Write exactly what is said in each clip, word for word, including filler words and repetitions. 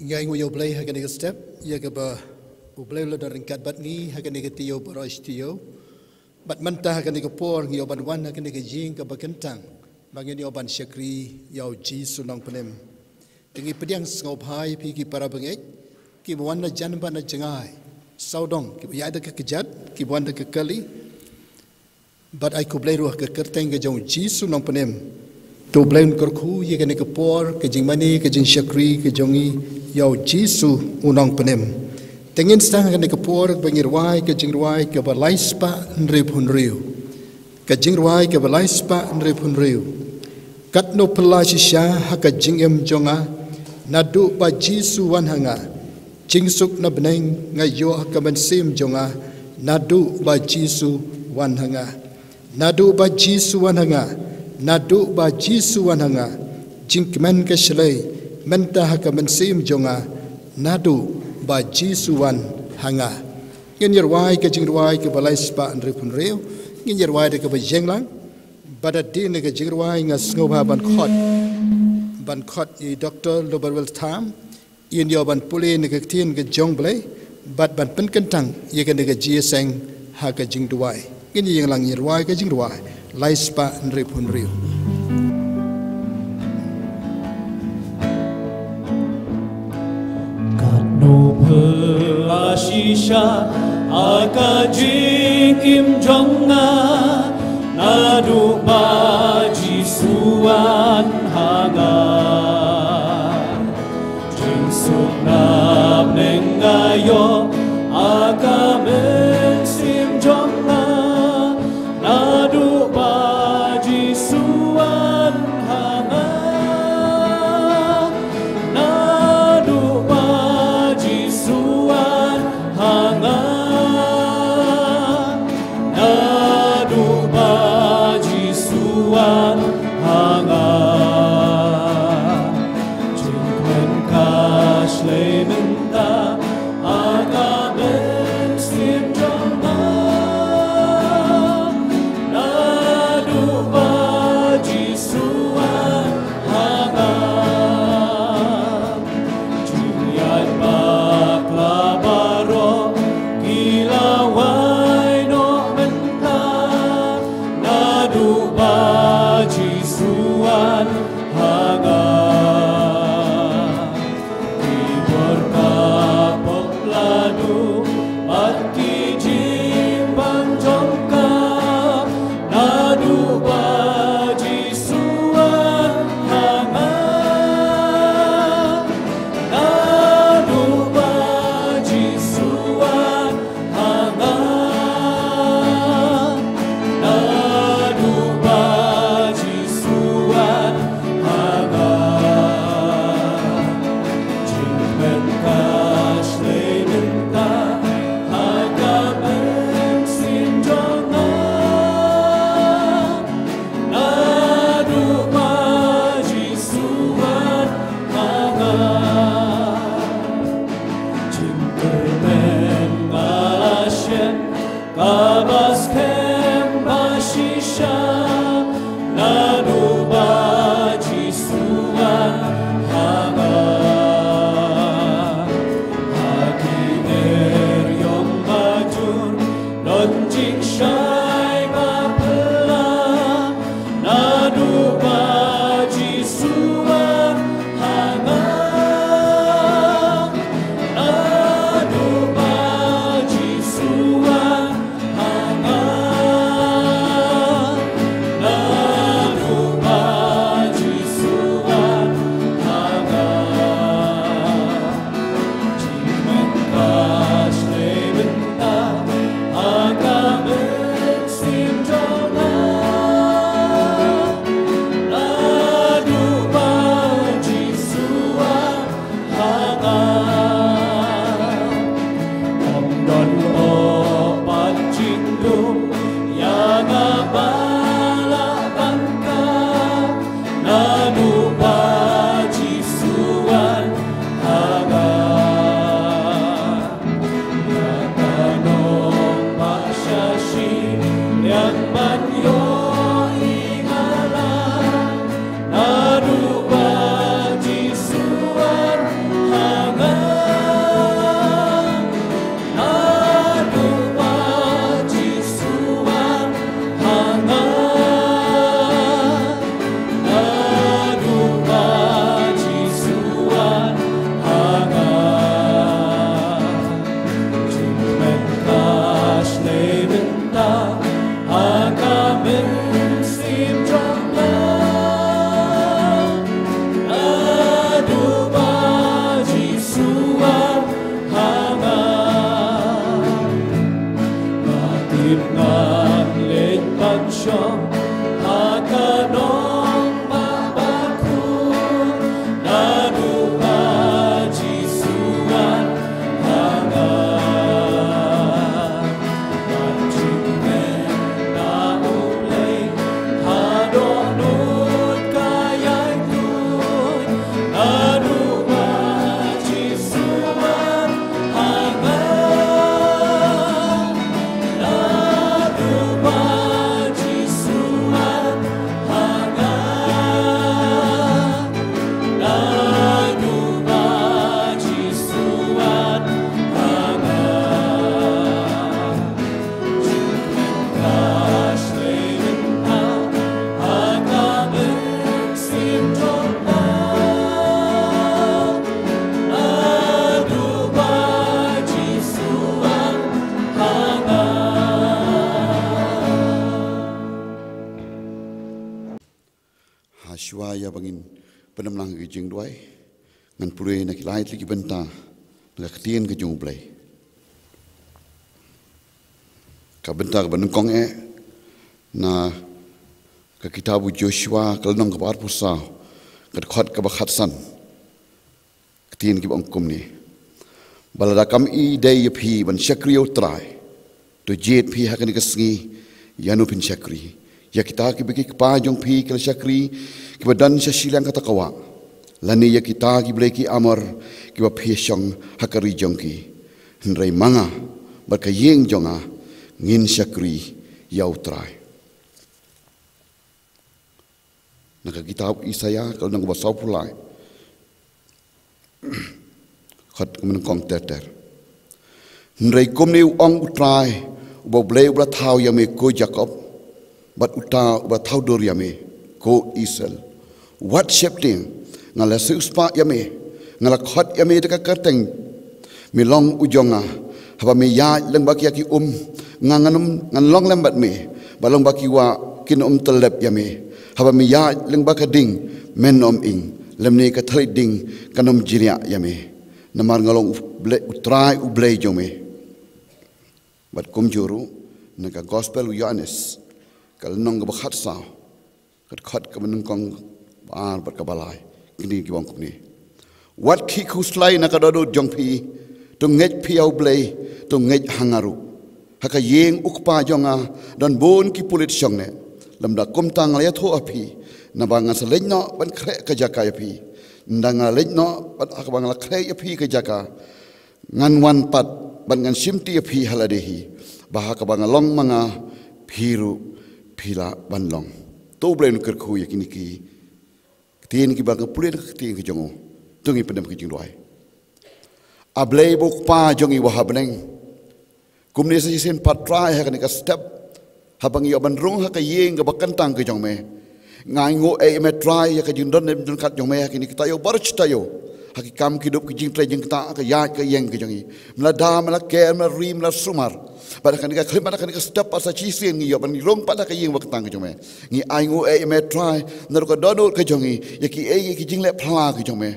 Ngi ainguh ïa U Blei ha kane ka step ïa kaba U Blei u la don ryngkat bad ngi ha kane ka taïew baroh shi taïew. Bad mynta ha kane ka por ngi ïoh ban wan ha kane ka ïing kaba kyntang ba ngin ïoh ban shakri ïa U Jisu Nongpynim. Te ngi pdiang sngewbha ïa phi ki para bangeit kiba wan na jan bad na jngai, sawdong kiba ïaid da ka kjat, kiba wan da ka kali. Bad ai khublei ruh ha ka kyrteng ka jong U Jisu Nongpynim. To U Blei un kyrkhu ïa kane ka por ka jingmane ka jingshakri ka jong ngi ïa U Jisu U Nongpynim. Te ngin sdang ha kane ka por ba ngi rwai ka jingrwai kaba lai spah hynriewphew hynriew. Ka jingrwai kaba lai spah hynriewphew hynriew. Katno phylla shisha ha ka jingim jong nga naduh ba Jisu wan ha nga. Jingsuk na bneng nga ïoh ha ka mynsiem jong nga naduh ba Jisu wan ha nga. Naduh ba Jisu wan ha nga. Naduh ba Jisu wan ha nga. Jingkmen ka shlei mynta ha ka mynsiem jong nga naduh ba Jisu wan ha nga. Ngin ïa rwai ka jingrwai kaba lai spah hynriewphew hynriew. Ngin ïa rwai da kaba ïeng lang. Bad hadien ka jingrwai nga sngewbha ban khot, ban khot ïa i Doktor Loberwel Tham, in ïoh ban pule na ka ktien ka jong U Blei bad ban pynkyntang ïa kane ka jingïaseng ha ka jingduwai. Ngin ïa ïeng lang ïa rwai ka jingrwai lai spah hynriewphew hynriew. Katno phylla shisha ha ka jingim jong nga naduh ba Jisu wan ha nga. Jingsuk na bneng nga ïoh ha ka mynsiem jong nga. Naduh ba Jisu wan ha nga. Naduh ba Jisu wan ha nga. Naduh ba Jisu wan ha nga. Jingkmen ka shlei mynta ha Ba ngin pyndem lang ka jingduwai, ngan pule na ki lai tylli ki bynta na ka ktien ka jong U Blei. Ka bynta kaba nyngkong eh na ka kitab u Joshua ka lynnong kaba arphew saw, ka dkhot kaba khatsan. Ktien kiba ong kumne: Ba lada kam i dei ïa phi ban shakri ïa U Trai, to jied phi ha kane ka sngi ïa uno phin shakri, ïa kita kiba ki kpa jong phi ki la shakri, kiba don sha shiliang kata ka wah, lane ïa kita ki blei ki Amor kiba phi shong ha ka ri jong ki. Hynrei ma nga bad ka ïing jong nga, ngin shakri ïa U Trai. Na ka kitab Isaïah ka lynnong kaba sawphew lai, dkhot kaba nyngkong ter ter: Hynrei kumne u ong U Trai, uba U Blei uba la thaw ïa me, ko Jakob, bad uta uba la thaw dur ïa me, ko Israel: Wat sheptieng, nga la siewspah ïa me, nga la khot ïa me da ka kyrteng. Me long u jong nga. Haba me ïaid lyngba ki ïa ki um, nga ngan, ngan long lem bad me, bad lyngba ki wah kin ym tyllep ïa me. Haba me ïaid lyngba ka ding, men ym ing, lymne ka thylliej ding kan ym jriah ïa me. Namar nga long U Blei, U Trai U Blei jong me. Bad kumjuh ruh na ka Gospel u Ïoannis ka lynnong kaba khatsaw, ka dkhot kaba nyngkong, ba ar bad kaba lai, kine kiba ong kumne: Wat khih khuslai na ka dohnud jong phi, to ngeit phi ïa U Blei, to ngeit ha nga ruh. Ha ka ïing U Kpa jong nga don bun ki pulit shongneh. Lymda kumta nga la ïathuh ha phi, naba ngan sa leit noh ban khreh ka jaka ïa phi. Ynda nga leit noh bad haba nga la khreh ïa phi ka jaka, ngan wan pat bad ngan shimti ïa phi ha lade hi, ba ha kaba nga long ma nga, phi ruh phi lah ban long. To U Blei un kyrkhu ïa kine ki ktien kiba nga pule na ka ktien ka jong u. To ngin pyndem ka jingduwai. A Blei ba U Kpa jong ngi uba ha bneng, kumne sa shisien pat Trai ha kane ka step, haba ngi ïoh ban rung ha ka ïing kaba kyntang ka jong me, nga ainguh eh ïa me Trai ïa ka jingdon ryngkat jong me ha kine ki taïew baroh shi taïew, ha ki kam ki dup, ki jingtrei jingktah, ha ka ïaid ka ïeng ka jong ngi. Me la da, me la ker, me la ri, me la sumar. Bad ha kane ka khyllipmat, ha kane ka step pat sa shisien ngi ïoh ban rung pat ha ka ïing ba kyntang ka jong me. Ngi ainguh eh ïa me Trai na ruh ka dohnud ka jong ngi, ïa kiei ïa ki jingleh phylla ka jong me.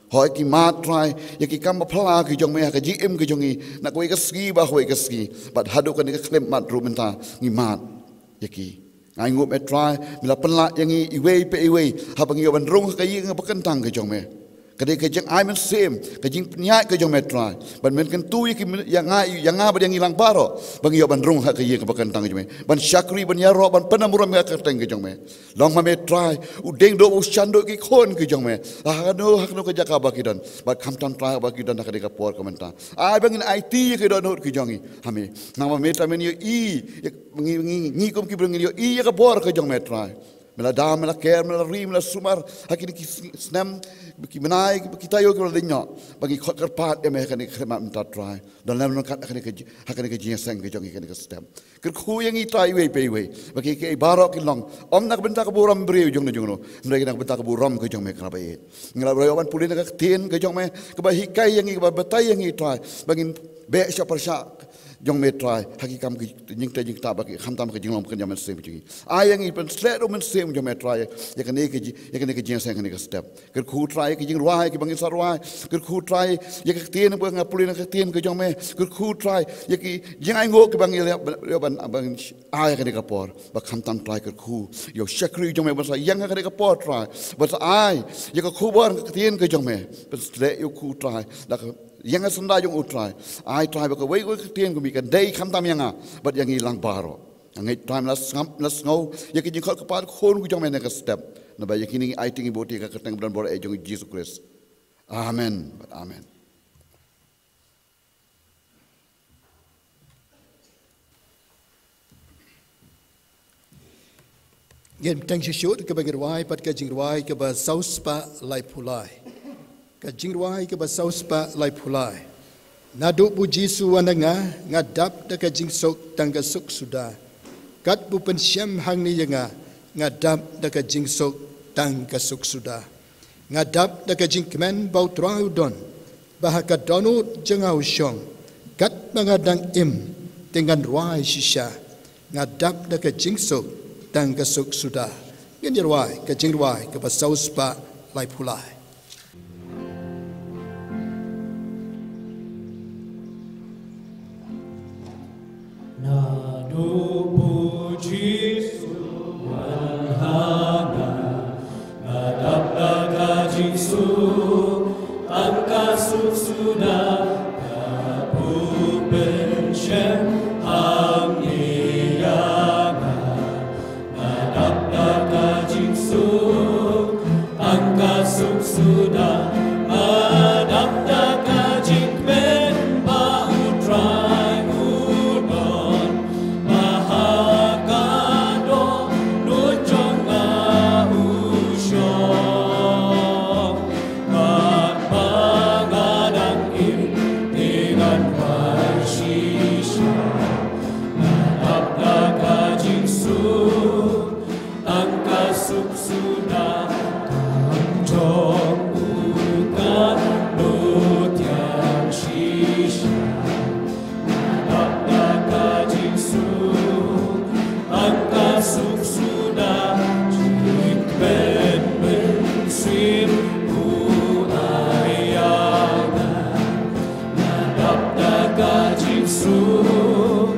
Hoi ki mad Trai ïa ki kam ba phylla ki jong me ha ka jingim ka jong ngi, na kawei ka sngi bad ha kawei ka sngi. Bad haduh kane ka khyllipmat ruh mynta ngi mad ïa ki. Nga ainguh me Trai, me la pynlah ïa ngi iwei pa iwei haba ngi ïoh ban rung ha ka ïing ba kyntang ka jong me. Ka dei ka jingai mynsiem, ka jingpynïaid ka jong me Trai, ban pynkyntu ïa ki, ïa nga, ïa nga bad ïa ngi lang baroh, ba ngi ïoh ban rung ha ka ïing ba kyntang ka jong me, ban shakri, ban ïaroh, ban pyndem burom ïa ka kyrteng ka jong me. Long ma me Trai u dieng duh u shan duh ki khun ki jong me, ha kano ha kano ka jaka ba ki don. Bad khamtam Trai ba ki don ha kane ka por ka mynta, ai ba ngin aiti ïa ki dohnud ki jong ngi ha me. Namar me Trai men ïohi, ngi, ngi, ngi kum ki briew ngin ïohi ïa ka bor ka jong me Trai. Me la da, me la ker, me la ri, me la sumar ha kine ki snem, ki bnai, ki taïew kiba la dei noh, ba ngi khot kyrpad ïa me ha kane ka khyllipmat mynta Trai. Don lem ryngkat ha kane ka, ha kane ka jingïaseng ka jong ngi ha kane ka step. Kyrkhu ïa ngi Trai iwei pa iwei, ba kiei kiei baroh kin long ym na ka bynta ka burom briew jongno jongno, hynrei na ka bynta ka burom ka jong me kaba ïeit. Ngi la ïoh ban pule na ka ktien ka jong me kaba hikai ïa ngi, kaba batai ïa ngi Trai, ba ngin beh sha pyrshah jong me Trai ha ki kam ki jingtrei jingktah, ba ki khamtam ka jinglong ka jong me Mynsiem jong ngi. Ai ïa ngi pynshlur u Mynsiem jong me Trai ïa kane ka ji, ïa kane ka jingïaseng, kane ka step. Kyrkhu Trai ïa ki jingrwai kiba ngin sa rwai. Kyrkhu Trai ïa ka ktien ba nga pule na ka ktien ka jong me. Kyrkhu Trai ïa ki jingainguh kiba ngi leh ban, ban, ban ai ha kane ka por. Ba khamtam Trai kyrkhu ïa u shakri jong me ban sa ïeng ha kane ka por Trai, ban sa ai ïa ka khubor ka ktien ka jong me. Pynshlur ïa u kyrkhu Trai da ka ïeng ha syndah jong u Trai. Ai Trai ba kawei kawei ka ktien ka me kan dei khamtam ïa nga bad ïa ngi lang baroh. Nga ngeit Trai me la sngap, me la sngew ïa ki jingkhot kyrpad khun ka jong me na ka step. Naba ïa kine ngi aiti ngi buti ha ka kyrteng ba don bor eh jong u Jisu Khrist. Amen bad amen. Ngin bteng shisha da kaba ngin rwai pat ka jingrwai kaba saw spah laiphew lai. Ka jingrwai kaba saw spah laiphew lai. Naduh ba u Jisu u wan ha nga, nga dap da ka jingsuk tang ka suk suda. Katba u pynshem hangne ïa nga, nga dap da ka jingsuk tang ka suk suda. Nga dap da ka jingkmen ba u Trai u don, ba ha ka dohnud jong nga u shong. Katba nga dang im te ngan rwai shisha. Nga dap da ka jingsuk tang ka suk suda. Ngin ïa rwai ka jingrwai kaba saw spah laiphew lai. Naduh ba u Jisu u wan ha nga, nga dap da ka jingsuk, tang ka suk suda, ka buh pynshem hangne ïa nga. Nga dap da ka jingsuk, tang ka suk suda. Nga dap da ka jingkmen ba U Trai u don, ba ha ka dohnud jong nga u shong. Katba nga dang im te ngan rwai shisha, nga dap da ka jingsuk, tang ka suk suda. Kam jong u ka doh thiang shisha, nga dap da ka jingsuk, tang ka suk suda. Jingkmen mynsiem u ai ïa nga, nga dap da ka jingsuk,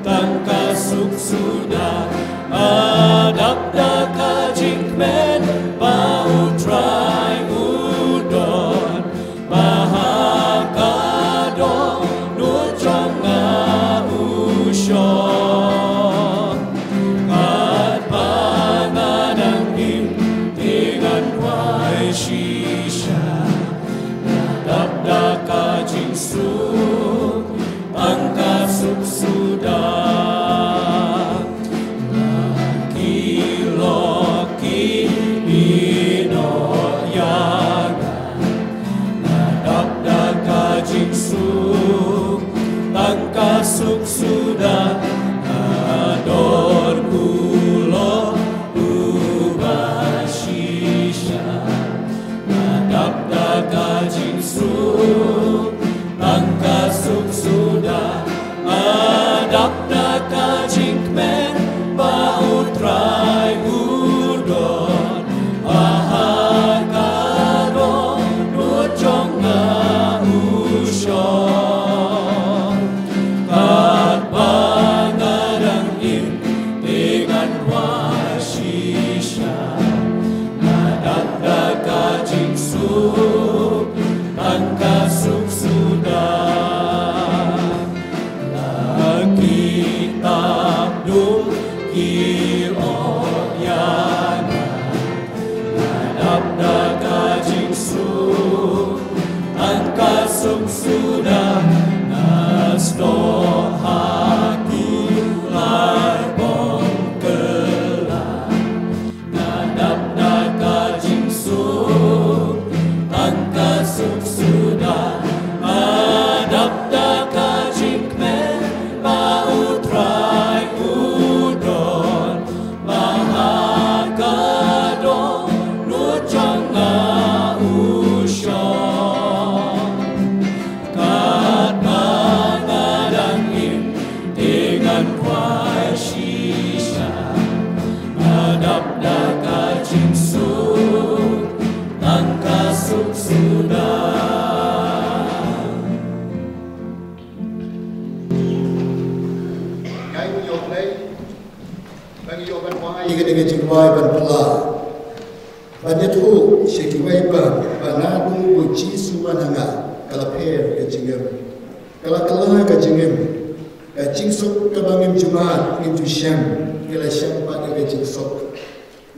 tang ka suk suda. Nga dap da ka jingkmen ba U Trai u don, ba ha ka dohnud jong nga u shong. Katba nga dang im te ngan rwai shisha, nga dap da ka jingsuk, tang ka suk suda. Ki lok ki ïehnoh ïa nga, nga dap da ka jingsuk, tang ka suk suda. Nga don u lok uba shisha, nga dap da ka jingsuk, tang ka suk suda. Nga dap da ka jingkmen ba U Trai u don, ba ha ka dohnud jong nga u shong. Katba nga dang im te ngan rwai shisha, nga dap da ka jingsuk, tang ka suk suda. La ki tap dum ki ïehnoh ïa nga, nga dap da ka jingsuk, tang ka suk suda. Nga snoh ha ki lad bong kylla, nga dap da ka jingsuk, tang ka suk suda. Nga dap da ka jingkmen ba U Trai u don, ba ha ka dohnud jong nga u shong. Katba nga dang im te ngan rwai shisha, nga dap da ka jingsuk, tang ka suk suda. Ngi ïoh ban rwai ïa kane ka jingrwai ban phla, ban ïathuh sha kiwei pat ba naduh ba u Jisu u wan ha nga, ka la pher ka jingim, ka la kylla ka jingim. Ka jingsuk kaba ngim ju mad, ngim ju shem, ka la shem pat ïa ka jingsuk.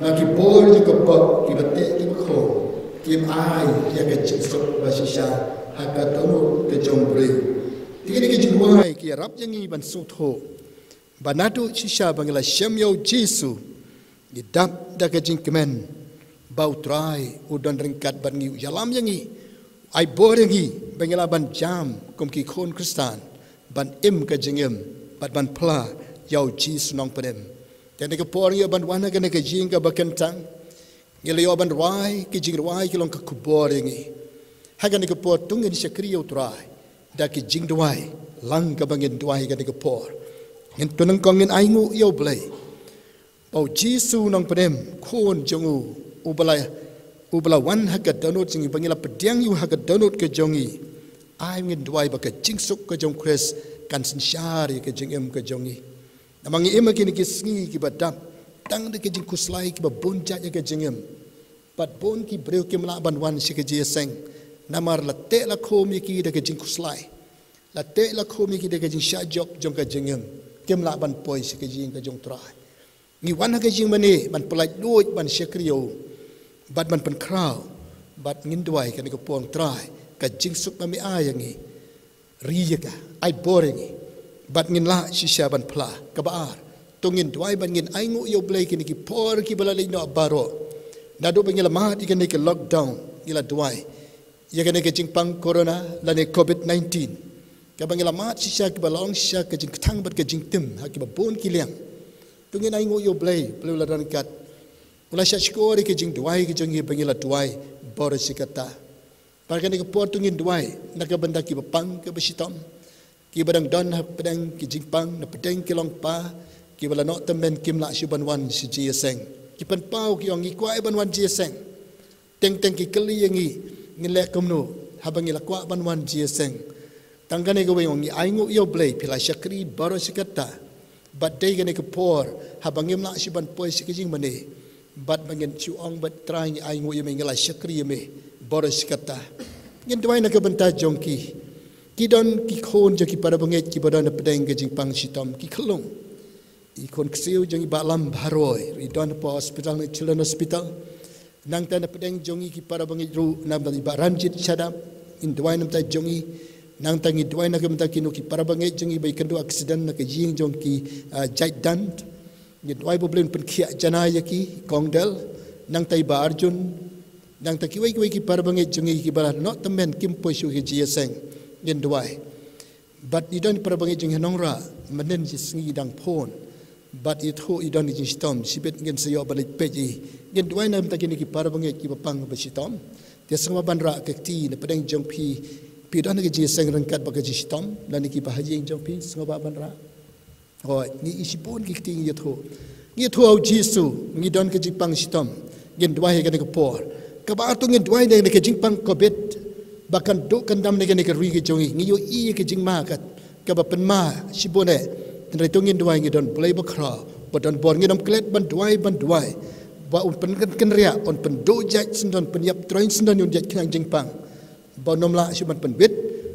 Na ki bor jong ka pop, kiba teh kiba khum kim ai ïa ka jingsuk ba shisha ha ka dohnud ka jong u briew. Te kine ki jingrwai ki ïarap ïa ngi ban sngewthuh ba naduh shisha ba ngi la shem ïa u Jisu, ngi dap da ka jingkmen ba U Trai u don ryngkat bad ngi, u ïalam ïa ngi, u ai bor ïa ngi ba ngi lah ban jam kum ki khun Khristan, ban im ka jingim bad ban phla ïa u Jisu Nongpynim. Te kane ka por ngi ïoh ban wan ha kane ka ïing kaba kyntang, ngi la ïoh ban rwai ki jingrwai ki long ka khubor ïa ngi. Ha kane ka por to ngin shakri ïa U Trai da ki jingduwai lang kaba ngin duwai ha kane ka por. Ngin to nyngkong ngin ainguh ïa U Blei. Ba u Jisu u nongpynim, khun jong u, u ba la, u ba la wan ha ka dohnud jong ngi, ba ngi la pdiang ïa u ha ka dohnud ka jong ngi. Ai ngin duwai ba ka jingsuk ka jong u Khrist kan synshar ïa ka jingim ka jong ngi. Namar ngi im ha kine ki sngi kiba dap, tang da ki jingkhuslai kiba bun jait ha ka jingim. Bad bun ki briew kim lah ban wan sha ka jingïaseng, namar la teh la khum ïa ki da ka jingkhuslai. La teh la khum ïa ki da ka jingshah jop jong ka jingim. Kim lah ban poi sha ka jingïaseng ka jong u Trai. Ngi wan ha ka jingmane ban pyllait luid, ban shakri ïa u, bad ban pynkhraw. Bad ngin duwai kane ka por, Trai, ka jingsuk ba me ai ïa ngi, ri ïa ka, ai bor ïa ngi, bad ngin lah shisha ban phla. Kaba ar, to ngin duwai bad ngin ainguh ïa u Blei kine ki por kiba la leit noh baroh. Naduh ba ngi la mad ïa kane ka lockdown, ngi la duwai ïa kane ka jingpang corona lane covid nineteen, kaba ngi la mad shisha, kiba la long shisha ka jingkthang bad ka jingtim ha kiba bun ki liang. To ngin ainguh ïa u Blei, Blei u la don ryngkat. U la shah shkor ïa ka jingduwai ka jong ngi ba ngi la duwai baroh shi katta. Bad kane ka por to ngin duwai na ka bynta kiba pang kaba shitom, kiba dang don hapdeng ki jingpang, na pdeng ki longpa, kiba la noh tymmen, kim lah shuh ban wan sha jingïaseng. Ki pynpaw, ki ong, ngi kwah ban wan jingïaseng. Teng teng ki kylli ïa ngi, ngin leh kumno haba ngi la kwah ban wan jingïaseng. Tang kane kawei, ong, ngi ainguh ïa u Blei, phi la shakri baroh shi katta. Bad dei kane ka por, haba ngim lah shuh ban poi sha ka jingmane, bad ba ngin shu ong bad, Trai, ngi ainguh ïa me, ngi la shakri ïa me baroh shi katta. Ngin duwai na ka bynta jong ki. Ki don ki khun jong ki para bangeit kiba don hapdeng ka jingpang shitom, ki khyllung. I khun ksiew jong i Bah Lam Bharoi, i don hapoh hospital, na Children Hospital. Nangta na pdeng jong i ki para bangeit ruh, namar i Bah Ranjit Shadap, ngin duwai namar jong i. Nangta ngin duwai na ka bynta kino ki para bangeit jong i ba i kynduh accident na ka ïing jong ki, ah, jait dant. Ngin duwai ba u Blei un pynkhiah janai ïa ki, Kong Del. Nangta i Bah Arjun. Nangta kiwei kiwei ki para bangeit jong i kiba la noh tymmen, kim poi shuh ka jingïaseng. Ngin duwai. Bad i don para bangeit jong ngi ha Nongrah, mynnin shi sngi dang phone. Bad i thuh i don i jingshitom, shibit ngin sa ïoh ban leit peit i. Ngin duwai na ka bynta kine ki para bangeit kiba pang ba shitom. Te sngewbha ban rah ka kti na pdeng jong phi, phi don ka jingïaseng ryngkat bad ka jingshitom, lane kiba ha ïing jong phi, sngewbha ban rah. Hooid, ngi i shibun ki kti ngi ïathuh. Ngi ïathuh ha u Jisu, ngi don ka jingpang shitom. Ngin duwai ha kane ka por. Kaba ar to ngin duwai na ka jingpang covid, ba kan duh kan dam na kane ka ri ka jong ngi. Ngi ïohi ïa ka jingma kat, kaba pynma shibun eh. Hynrei to ngin duwai, ngi don Blei bakhraw, ba don bor, ngin ym klet ban duwai, ban duwai. Ba un pynkynriah, un pynduh jait syndon, pynïap troiñ syndon ïa u jait khnang jingpang. Ba un ym lah shuh ban pynbit,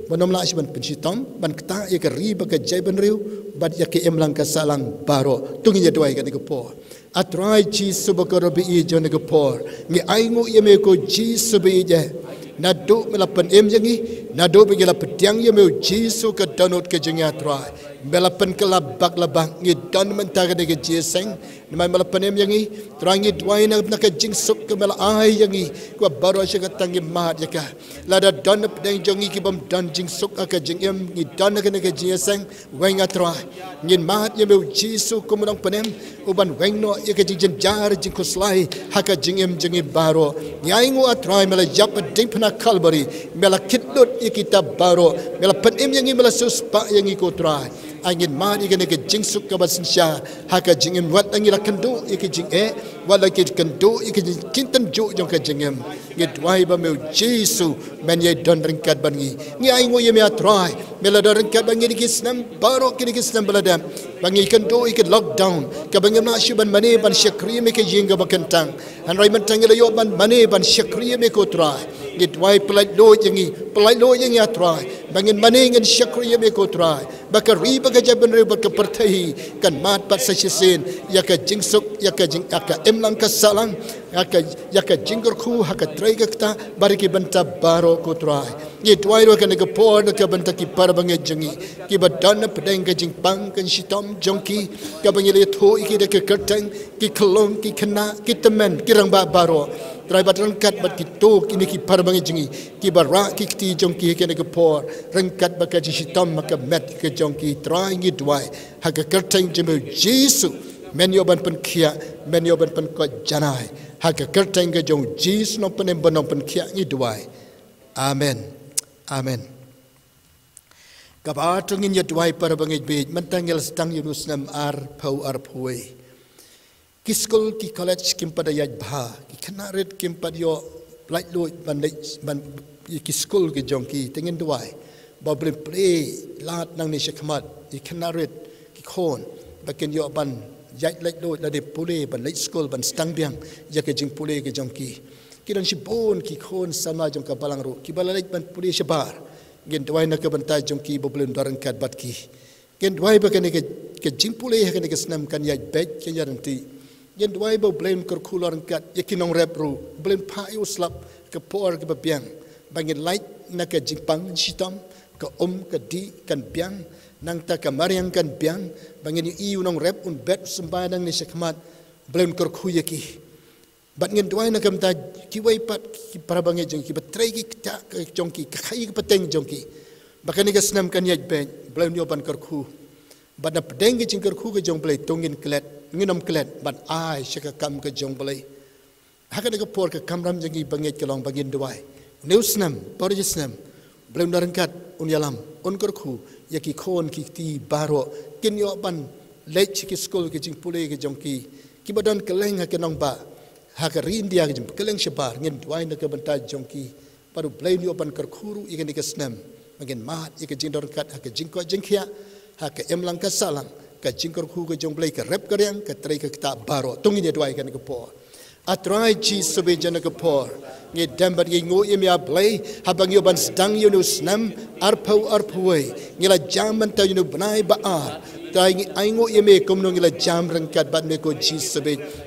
ba un ym lah shuh ban pynshitom, ban ktah ïa ka ri bad ka jaitbynriew, bad ïa ka imlang ka sahlang baroh. To ngin ïa duwai kane ka por. A Trai Jisu bakordor ba ïeit, ha kane ka por ngi ainguh ïa me ko Jisu ba ïeit. Naduh me la pynim ïa ngi, naduh ba ngi la pdiang ïa me u Jisu ha ka dohnud ka jong ngi, a Trai. Me la pynkylla bak la bak, ngi don mynta ha kane ka jingïaseng. Namar me la pynim ïa ngi, Trai, ngi duwai na ka jingsuk kaba me la ai ïa ngi, kaba baroh shi katta ngi mad ïa ka. Lada don na pdeng jong ngi ki bym don jingsuk ha ka jingim, ngi don ha kane ka jingïaseng, weng, a Trai. Ngin mad ïa me u Jisu kum u nongpynim, u ban weng noh ïa ka jingjynjar jingkhuslai ha ka jingim jong ngi baroh. Ngi ainguh, a Trai, me la ïap ha diengphna Kalbari, me la kit lut ïa kita baroh, me la pynim ïa ngi, me la siewspah ïa ngi ko Trai. Ai ngin mad ïa kane ka jingsuk kaba synshar ha ka jingim, wat la ngi la kynduh ïa ka jingeh, wat la ngi kynduh ïa ka jingkynten juh jong ka jingim. Ngi duwai ba me u Jisu men ïai don ryngkat bad ngi. Ngi ainguh ïa me, a Trai, me la don ryngkat bad ngi ha kine ki snem baroh, kine ki snem ba la dep, ba ngi kynduh ïa ka lockdown, kaba ngim lah shuh ban mane ban shakri ïa me ha ka ïing kaba kyntang. Hynrei mynta ngi la ïoh ban mane ban shakri ïa me ko Trai. Ngi duwai pyllait luid ïa ngi, pyllait luid ïa ngi, a Trai, ba ngin mane ngin shakri ïa me ko Trai. Ba ka ri bad ka jaitbynriew bad ka pyrthei kan mad pat sa shisien ïa ka jingsuk, ïa ka jing, ïa ka imlang ka sahlang, ïa ka, ïa ka jingkyrkhu ha ka trei ka ktah bad ha ki bynta baroh ko Trai. Ngi duwai ruh ha kane ka por na ka bynta ki para bangeit jong ngi, kiba don na pdeng ka jingpang ka jingshitom jong ki, kaba ngi la ïathuh ïa ki da ka kyrteng, ki khyllung, ki khynnah, ki tymmen, ki rangbah baroh. Trai, bad ryngkat bad kito kine ki para bangeit jong ngi, kiba rah ki kti jong ki ha kane ka por, ryngkat bad ka jingshitom ha ka met ka jong ki, Trai, ngi duwai ha ka kyrteng jong me u Jisu, men ïoh ban pynkhiah, men ïoh ban pynkoit janai. Ha ka kyrteng ka jong u Jisu nongpynim bad nongpynkhiah ngi duwai. Amen. Amen. Kaba ar to ngin ïa duwai, para bangeit, bad mynta ngi la sdang ïa u snem arphew arphew wei. Ki skul ki college kim pat da ïaid bha, ki khynnah rit kim pat ïoh laitluid ban leit ban ïa ki skul ki jong ki. Te ngin duwai ba U Blei un plie lad nangne shakhmat ïa ki khynnah rit, ki khun, ba kin ïoh ban ïaid laitluid lada pule, ban leit skul, ban sdang biang ïa ka jingpule ka jong ki. Ki don shibun ki khun samla jong ka balang ruh kiba la leit ban pule shabar. Ngin duwai na ka bynta jong ki ba U Blei un don ryngkat bad ki. Ngin duwai ba kane ka, ka jingpule ha kane ka snem kan ïaid beit, kan ïaid ryntih. Ngin duwai ba U Blei un kyrkhu la ryngkat ïa ki nongrep ruh, U Blei un phah ïa u slap ha ka por kaba biang, ba ngin lait na ka jingpang shitom, ka um ka dih kan biang, nangta ka mariang kan biang, ba ngin ïohi u nongrep un bet u symbai nangne shakhmat. U Blei un kyrkhu ïa ki. Bad ngin duwai na ka bynta kiwei pat ki para bangeit jong ki, ba trei ki ktah ka jong ki, ka khaïi ka pateng jong ki, ba kane ka snem kan ïaid beit. U Blei un ïoh ban kyrkhu. Bad na pdeng ka jingkyrkhu ka jong U Blei to ngin klet, ngin ym klet ban ai sha ka kam ka jong U Blei. Ha kane ka por ka kamram jong ngi bangeit ka long ba ngin duwai, une u snem, por ïa snem, U Blei un don ryngkat, un ïalam, un kyrkhu ïa ki khun ki kti baroh, kin ïoh ban leit sha ki skul, ki jingpule ki jong ki, kiba don kylleng ha ka nongbah, ha ka ri India, ki jingpule kylleng shabar. Ngin duwai na ka bynta jong ki, bad U Blei un ïoh ban kyrkhu ruh ïa kane ka snem, ba ngin mad ïa ka jingdon ryngkat ha ka jingkoit jingkhiah, ha ka imlang ka sahlang, ka jingkyrkhu ka jong U Blei, ka rep ka riang, ka trei ka ktah baroh. To ngin ïa duwai ha kane ka por. A Trai Jisu, ba ïa kane ka por ngi dem bad ngi nguh ïa me, A Blei, haba ngi ïoh ban sdang ïa une u snem arphew arphew wei. Ngi la jam mynta ïa une u bnai ba ar. Trai, ngi ainguh ïa me kumno ngi la jam ryngkat bad me ko Jisu.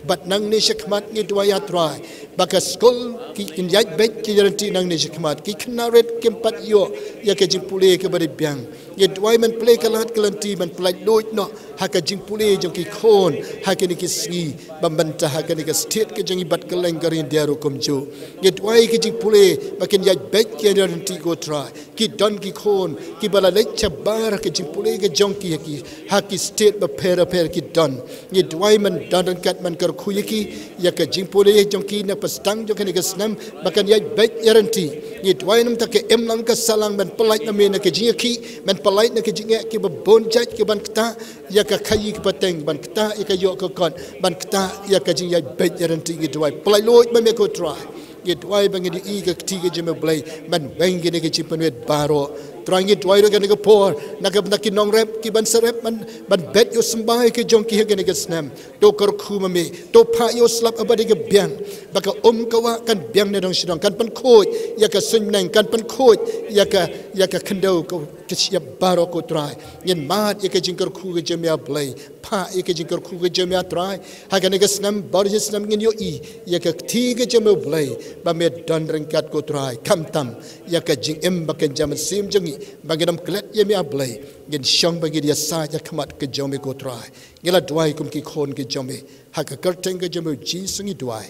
Bad nangne shakhmat ngi duwai, A Trai, ba ka skul ki, kin ïaid beit, kin ïaid ryntih nangne shakhmat. Ki khynnah rit kim pat ïoh ïa ka jingpule kaba dei biang. Ngi duwai men plie ka lad ka lynti, men pyllait luid noh ha ka jingpule jong ki khun ha kine ki sngi, ba mynta ha kane ka state ka jong ngi bad kylleng ka ri India ruh kumjuh. Ngi duwai ka jingpule ba kin ïaid beit, kin ïaid ryntih ko Trai. Ki don ki khun kiba la leit shabar ha ka jingpule ka jong ki ha ki, ha ki state bapher bapher ki don. Ngi duwai men don ryngkat, men kyrkhu ïa ki, ïa ka jingpule jong ki na pdeng jong kane ka snem, ba kan ïaid beit ïaid ryntih. Ngi duwai namar ka imlang ka sahlang men pyllait na me na ka jingïakhih, men pyllait na ka jingeh kiba bun jait kiban ktah ïa ka khaïi ka pateng, ban ktah ïa ka ïoh ka kot, ban ktah ïa ka jingïaid beit ïaid ryntih. Ngi duwai pyllait luid ma me ko Trai. Ngi duwai ba ngin ïohi ka kti ka jong me Blei, ban weng kine ki jingpynwit baroh. Trai, ngi duwai ruh ha kane ka por na ka bynta ki nongrep kiban sa rep ban, ban bet ïa u symbai ka jong ki ha kane ka snem. To kyrkhu ma me, to phah ïa u slap uba dei ka biang, ba ka um ka wah kan biang na dong sha dong, kan pynkhuid ïa ka suiñbneng, kan pynkhuid ïa ka, ïa ka khyndew ka, ka shyiap baroh ko Trai. Ngin mad ïa ka jingkyrkhu ka jong me A Blei. Phah ïa ka jingkyrkhu ka jong me A Trai ha kane ka snem, baroh shi snem ngin ïohi ïa ka kti ka jong me U Blei, ba me don ryngkat ko Trai. Khamtam ïa ka jingim ba kan jam ha ka mynsiem jong ngi, ba ngin ym klet ïa me A Blei. Ngin shong ba ngin ïasaid ha khmat ka jong me ko Trai. Ngi la duwai kum ki khun ki jong me, ha ka kyrteng ka jong me U Jisu ngi duwai.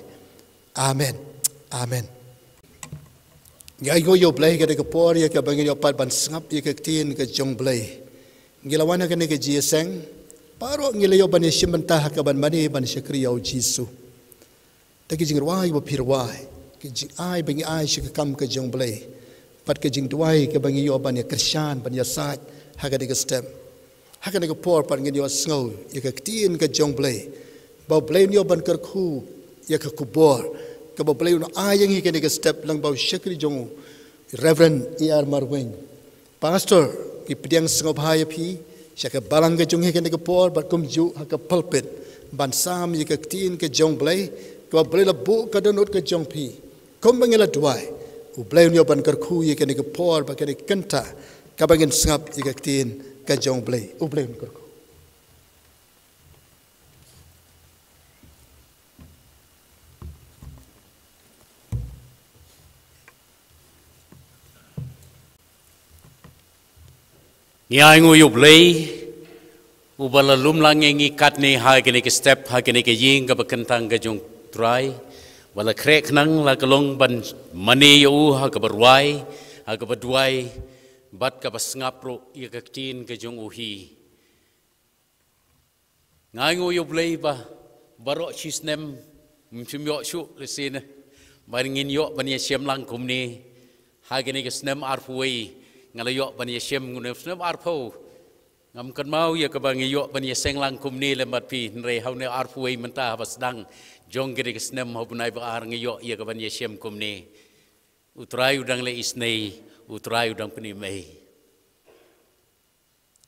Amen. Amen. Ngi ainguh ïa U Blei ha kane ka por ïa kaba ngin ïoh pat ban sngap ïa ka ktien ka jong U Blei. Ngi la wan ha kane ka jingïaseng, baroh ngi la ïoh ban ïashim bynta ha kaban mane ban shakri ïa U Jisu. Te ka jingrwai ba phi rwai, ka jingai ba ngi ai sha ka kam ka jong U Blei, bad ka jingduwai kaba ngi ïoh ban ïakyrshan, ban ïasaid ha kane ka step. Ha kane ka por pat ngin ïohsngew ïa ka ktien ka jong U Blei, ba U Blei un ïoh ban kyrkhu ïa ka khubor kaba U Blei un ai ïa ngi ha kane ka step lyngba u shakri jong u, Reverend E R Marwein. Pastor, ngi pdiang sngewbha ïa phi sha ka balang ka jong ngi ha kane ka por, bad kumjuh ha ka pulpit, ban sam ïa ka ktien ka jong U Blei, kaba U Blei la buh ka dohnud ka jong phi. Kumba ngi la duwai, U Blei un ïoh ban kyrkhu ïa kane ka por bad kane ka kynta, kaba ngin sngap ïa ka ktien ka jong U Blei. U Blei un kyrkhu. Ngi ainguh ïa U Blei, uba la lum lang ïa ngi katne ha kane ka step, ha kane ka ïing kaba kyntang ka jong U Trai, ba la khreh khnang la ka long ban mane ïa u ha kaba rwai, ha kaba duwai, bad kaba sngap ruh ïa ka ktien ka jong u hi. Nga ainguh ïa U Blei ba baroh shi snem ym shym ïoh shuh lehse ne, ba ngin ïoh ban ïashem lang kumne. Ha kane ka snem arphew wei nga la ïoh ban ïashem, une u snem arphew Ngam kynmaw ïa kaba ngi ïoh ban ïaseng lang kumne lem bad phi, hynrei ha une u arphew wei mynta haba sdang jong kane ka snem ha u bnai ba ar ngi ïoh ïa kaban ïashem kumne. U Trai u dang leh isynei, u Trai u dang pynim ei.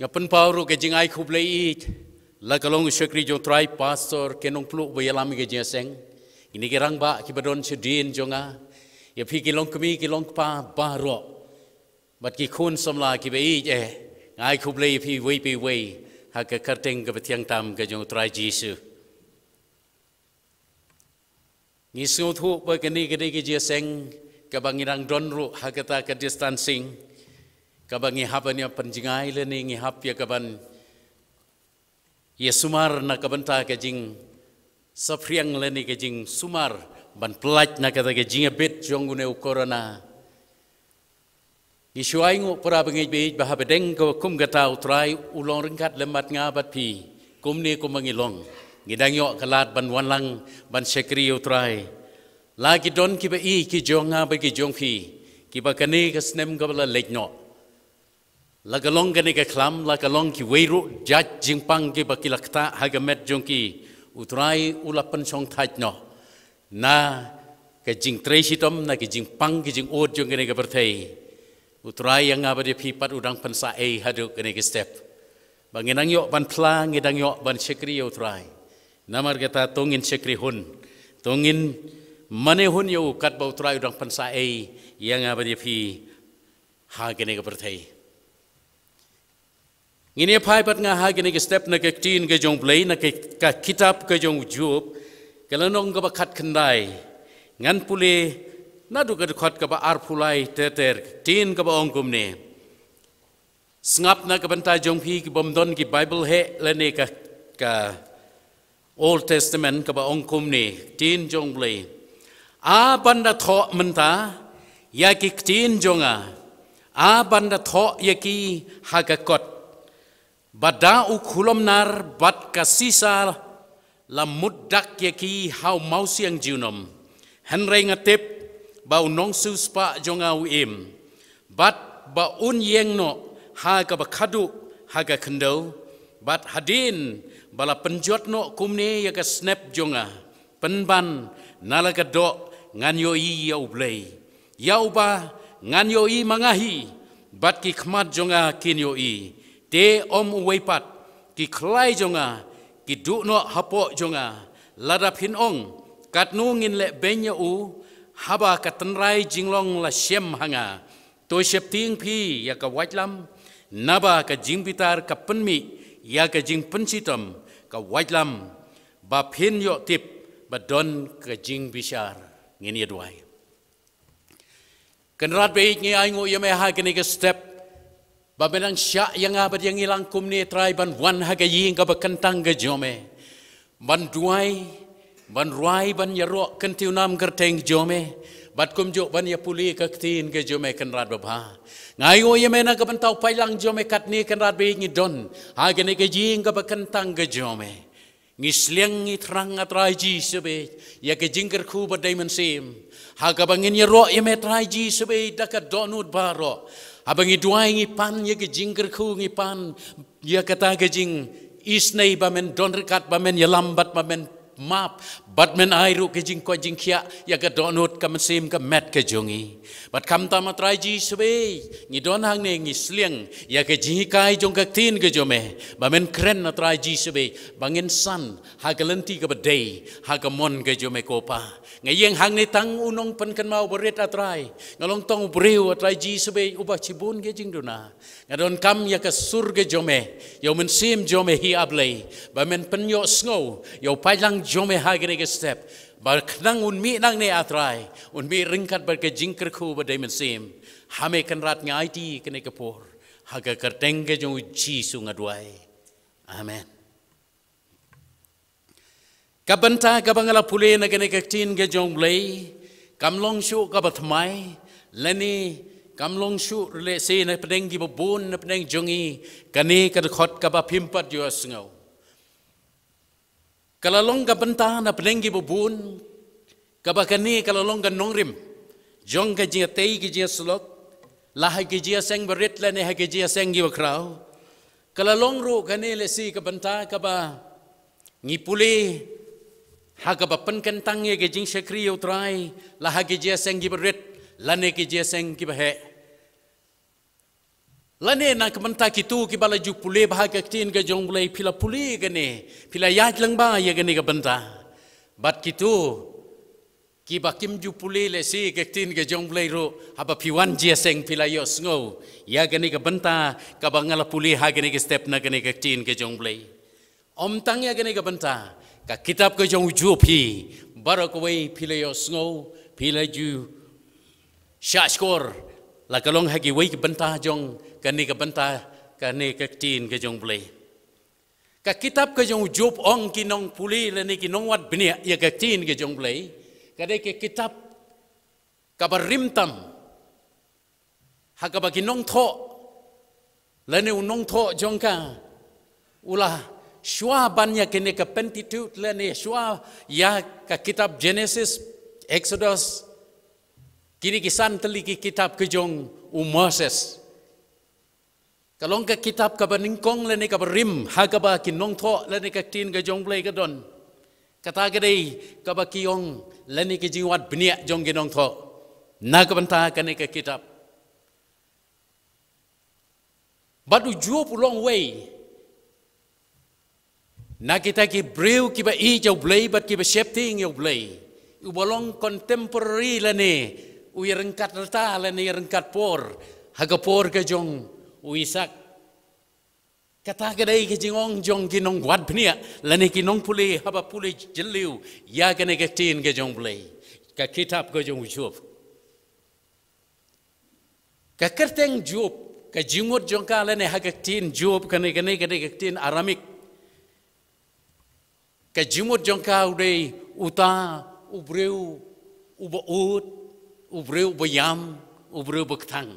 Nga pynpaw ruh ka jingai khublei ïeit, la ka long u shakri jong u Trai, pastor, ki nongpluh ba ïalam ïa ka jingïaseng, kine ki rangbah kiba don shadien jong nga, ïa phi ki longkmie ki longkpa baroh, bad ki khun samla kiba ïeit eh, nga ai khublei ïa phi uwei pa uwei ha ka kyrteng kaba thiang tam ka jong u Trai Jisu. Ngi sngewthuh ba kane ka dei ka jingïaseng kaba ngi dang don ruh ha kata ka distancing, kaba ngi hap ban ïa pynjngai lane ngi hap ïa kaban ïa sumar na ka bynta ka jingsaphriang lane ka jingsumar ban pyllait na kata ka jingïabit jong une u corona. Ngi shu ai nguh para bangeit bangeit ba haba deng ka kum kata u Trai u long ryngkat lem bad nga bad phi. Kumne kumba ngi long, ngi dang ïoh ka lad ban wan lang ban shakri ïa u Trai. La ki don kiba ïeit ki jong nga bad ki jong phi, kiba kane ka snem kaba la leit noh, la ka long kane ka khlam, la ka long kiwei ruh jait jingpang kiba ki la ktah ha ka met jong ki, u Trai u la pynshongthait noh na ka jingtrei shitom, na ka jingpang ka jingud jong kane ka pyrthei. U Trai ïa nga bad ïa phi pat u dang pynsah ei haduh kane ka step. Ba ngi dang ïoh ban phla, ngi dang ïoh ban shakri ïa u Trai. Namar kata to ngin shakri hun, to ngin mane hun ïa u katba u Trai u dang pynsah ei ïa nga bad ïa phi ha kane ka pyrthei. Ngin ïa phai bad nga ha kane ka step na ka ktien ka jong u Blei na ka, ka kitab ka jong u Job, ka lynnong kaba khatkhyndai. Ngan pule naduh ka dkhot kaba arphew lai ter ter, ka ktien kaba ong kumne. Sngap na ka bynta jong phi kibym don ki Bible heh lane ka, ka Old Testament kaba ong kumne, ktien jong u Blei. A ban da thoh mynta ïa ki ktien jong nga, a ban da thoh ïa ki ha ka kot, ba da u khulom nar bad ka sisa la mut dak ïa ki ha u mawsiang junom. Hynrei nga tip ba u nongsiewspah jong nga u im, bad ba un ïeng noh ha kaba khadduh ha ka khyndew, bad hadien ba la pynjot noh kumne ïa ka snep jong nga, pynban na la ka doh ngan ïohi ïa u Blei, ïa uba ngan ïohi ma nga hi, bad ki khmat jong nga kin ïohi, te ym uwei pat. Ki khlai jong nga ki duh noh hapoh jong nga. Lada phin ong, katno ngin leh beiñ ïa u, haba ka tynrai jinglong la shem ha nga. To sheptieng phi ïa ka waitlam, naba ka jingbitar ka pynmih ïa ka jingpynshitom. Ka waitlam ba phin ïoh tip ba don ka jingbishar. Ngin ïa duwai. Kynrad baieit, ngi ai nguh ïa me ha kane ka step ba me nang shah ïa nga bad ïa ngi lang kumne, Trai, ban wan ha ka ïing kaba kyntang ka jong me, ban duwai, ban rwai, ban ïaroh kyntiew nam kyrteng jong me, bad kumjuh ban ïa pule ka ktien ka jong me, Kynrad babha. Nga ai nguh ïa me na ka bynta u paidlang jong me katne, Kynrad baieit, ngi don ha kane ka ïing kaba kyntang ka jong me. Ngi sliang, ngi thrang, A Trai Jisu baieit, ïa ka jingkyrkhu ba dei mynsiem, ha kaba ngin ïaroh ïa me, Trai Jisu baieit, da ka dohnud baroh. Haba ngi duwai, ngi pan ïa ka jingkyrkhu, ngi pan ïa kata ka jingisynei ba men don ryngkat, ba men ïalam bad ba men map, bad men ai ruh ka jingkoit jingkhiah ïa ka dohnud, ka mynsiem, ka met ka jong ngi. Bad khamtam, A Trai Jisu baieit, ngi don hangne, ngi sliang ïa ka jinghikai jong ka ktien ka jong me, ba men kren, A Trai Jisu baieit, ba ngin san ha ka lynti kaba dei, ha ka mon ka jong me, ko Pa. Nga ïeng hangne tang u nongpynkynmaw barit, A Trai. Nga long tang u briew, A Trai Jisu baieit, uba shibun ka jingduna. Nga donkam ïa ka sur ka jong me, ïa u Mynsiem jong me hi, A Blei, ba men pynïohsngew ïa u paidlang jong me ha kane ka step, ba khnang un mih nangne, A Trai, un mih ryngkat bad ka jingkyrkhu ba dei mynsiem. Ha me, Kynrad, nga aiti kane ka por, ha ka kyrteng ka jong u Jisu nga duwai. Amen. Ka bynta kaba nga la pule na kane ka ktien ka jong u Blei kam long shuh kaba thymmai, lane kam long shuh lehse na pdeng kiba bun na pdeng jong ngi, kane ka dkhot kaba phim pat ïohsngew. Ka la long ka bynta na pdeng kiba bun, kaba kane ka la long ka nongrim jong ka jingïatei ka jingïasyllok, la ha ka jingïaseng barit lane ha ka jingïaseng kiba khraw. Ka la long ruh kane lehse ka bynta kaba ngi pule ha kaba pynkyntang ïa ka jingshakri ïa U Trai, la ha ki jingïaseng kiba rit lane ki jingïaseng kiba heh. Lane na ka bynta kito kiba la ju pule bha ha ka ktien ka jong U Blei, phi la pule kane, phi la ïaid lang bha ïa kane ka bynta. Bad kito kiba kim ju pule lehse ka ktien ka jong U Blei ruh, haba phi wan jingïaseng phi la ïohsngew ïa kane ka bynta kaba nga la pule ha kane ka step na kane ka ktien ka jong U Blei. Ym tang ïa kane ka bynta, ka kitab ka jong u Job hi, baroh kawei phi la ïohsngew, phi la ju shahshkor, la ka long ha kiwei ki bynta jong kane ka bynta, kane ka ktien ka jong U Blei. Ka kitab ka jong u Job, ong ki nongpule lane ki nongwad bniah ïa ka ktien ka jong U Blei, ka dei ka kitab kaba rim tam, ha kaba ki nongthoh lane u nongthoh jong ka u la shuwa ban ïa kane ka Pentateuch lane shuwa ïa ka kitab Genesis, Exodus, kine ki san tylli ki kitab ka jong u Moses. Ka long ka kitab kaba nyngkong lane kaba rim ha kaba ki nongthoh lane ka ktien ka jong U Blei ka don. Kata ka dei kaba ki ong lane ka jingwad bniah jong ki nongthoh na ka bynta kane ka kitab. Bad u Job u long uwei na kita ki briew kiba ïeit ïa U Blei bad kiba sheptieng ïa U Blei, uba long contemporary lane u ïaryngkat rta lane ïaryngkat por ha ka por ka jong u Isak. Kata ka dei ka jingong jong ki nongwad bniah lane ki nongpule haba pule jylliew ïa kane ka ktien ka jong U Blei, ka kitab ka jong u Job. Ka kyrteng Job, ka jingmut jong ka lane ha ka ktien Job, kane, kane, kane ka ktien Aramik. Ka jingmut jong ka u dei uta u briew uba ud, u briew uba ïam, u briew uba kthang.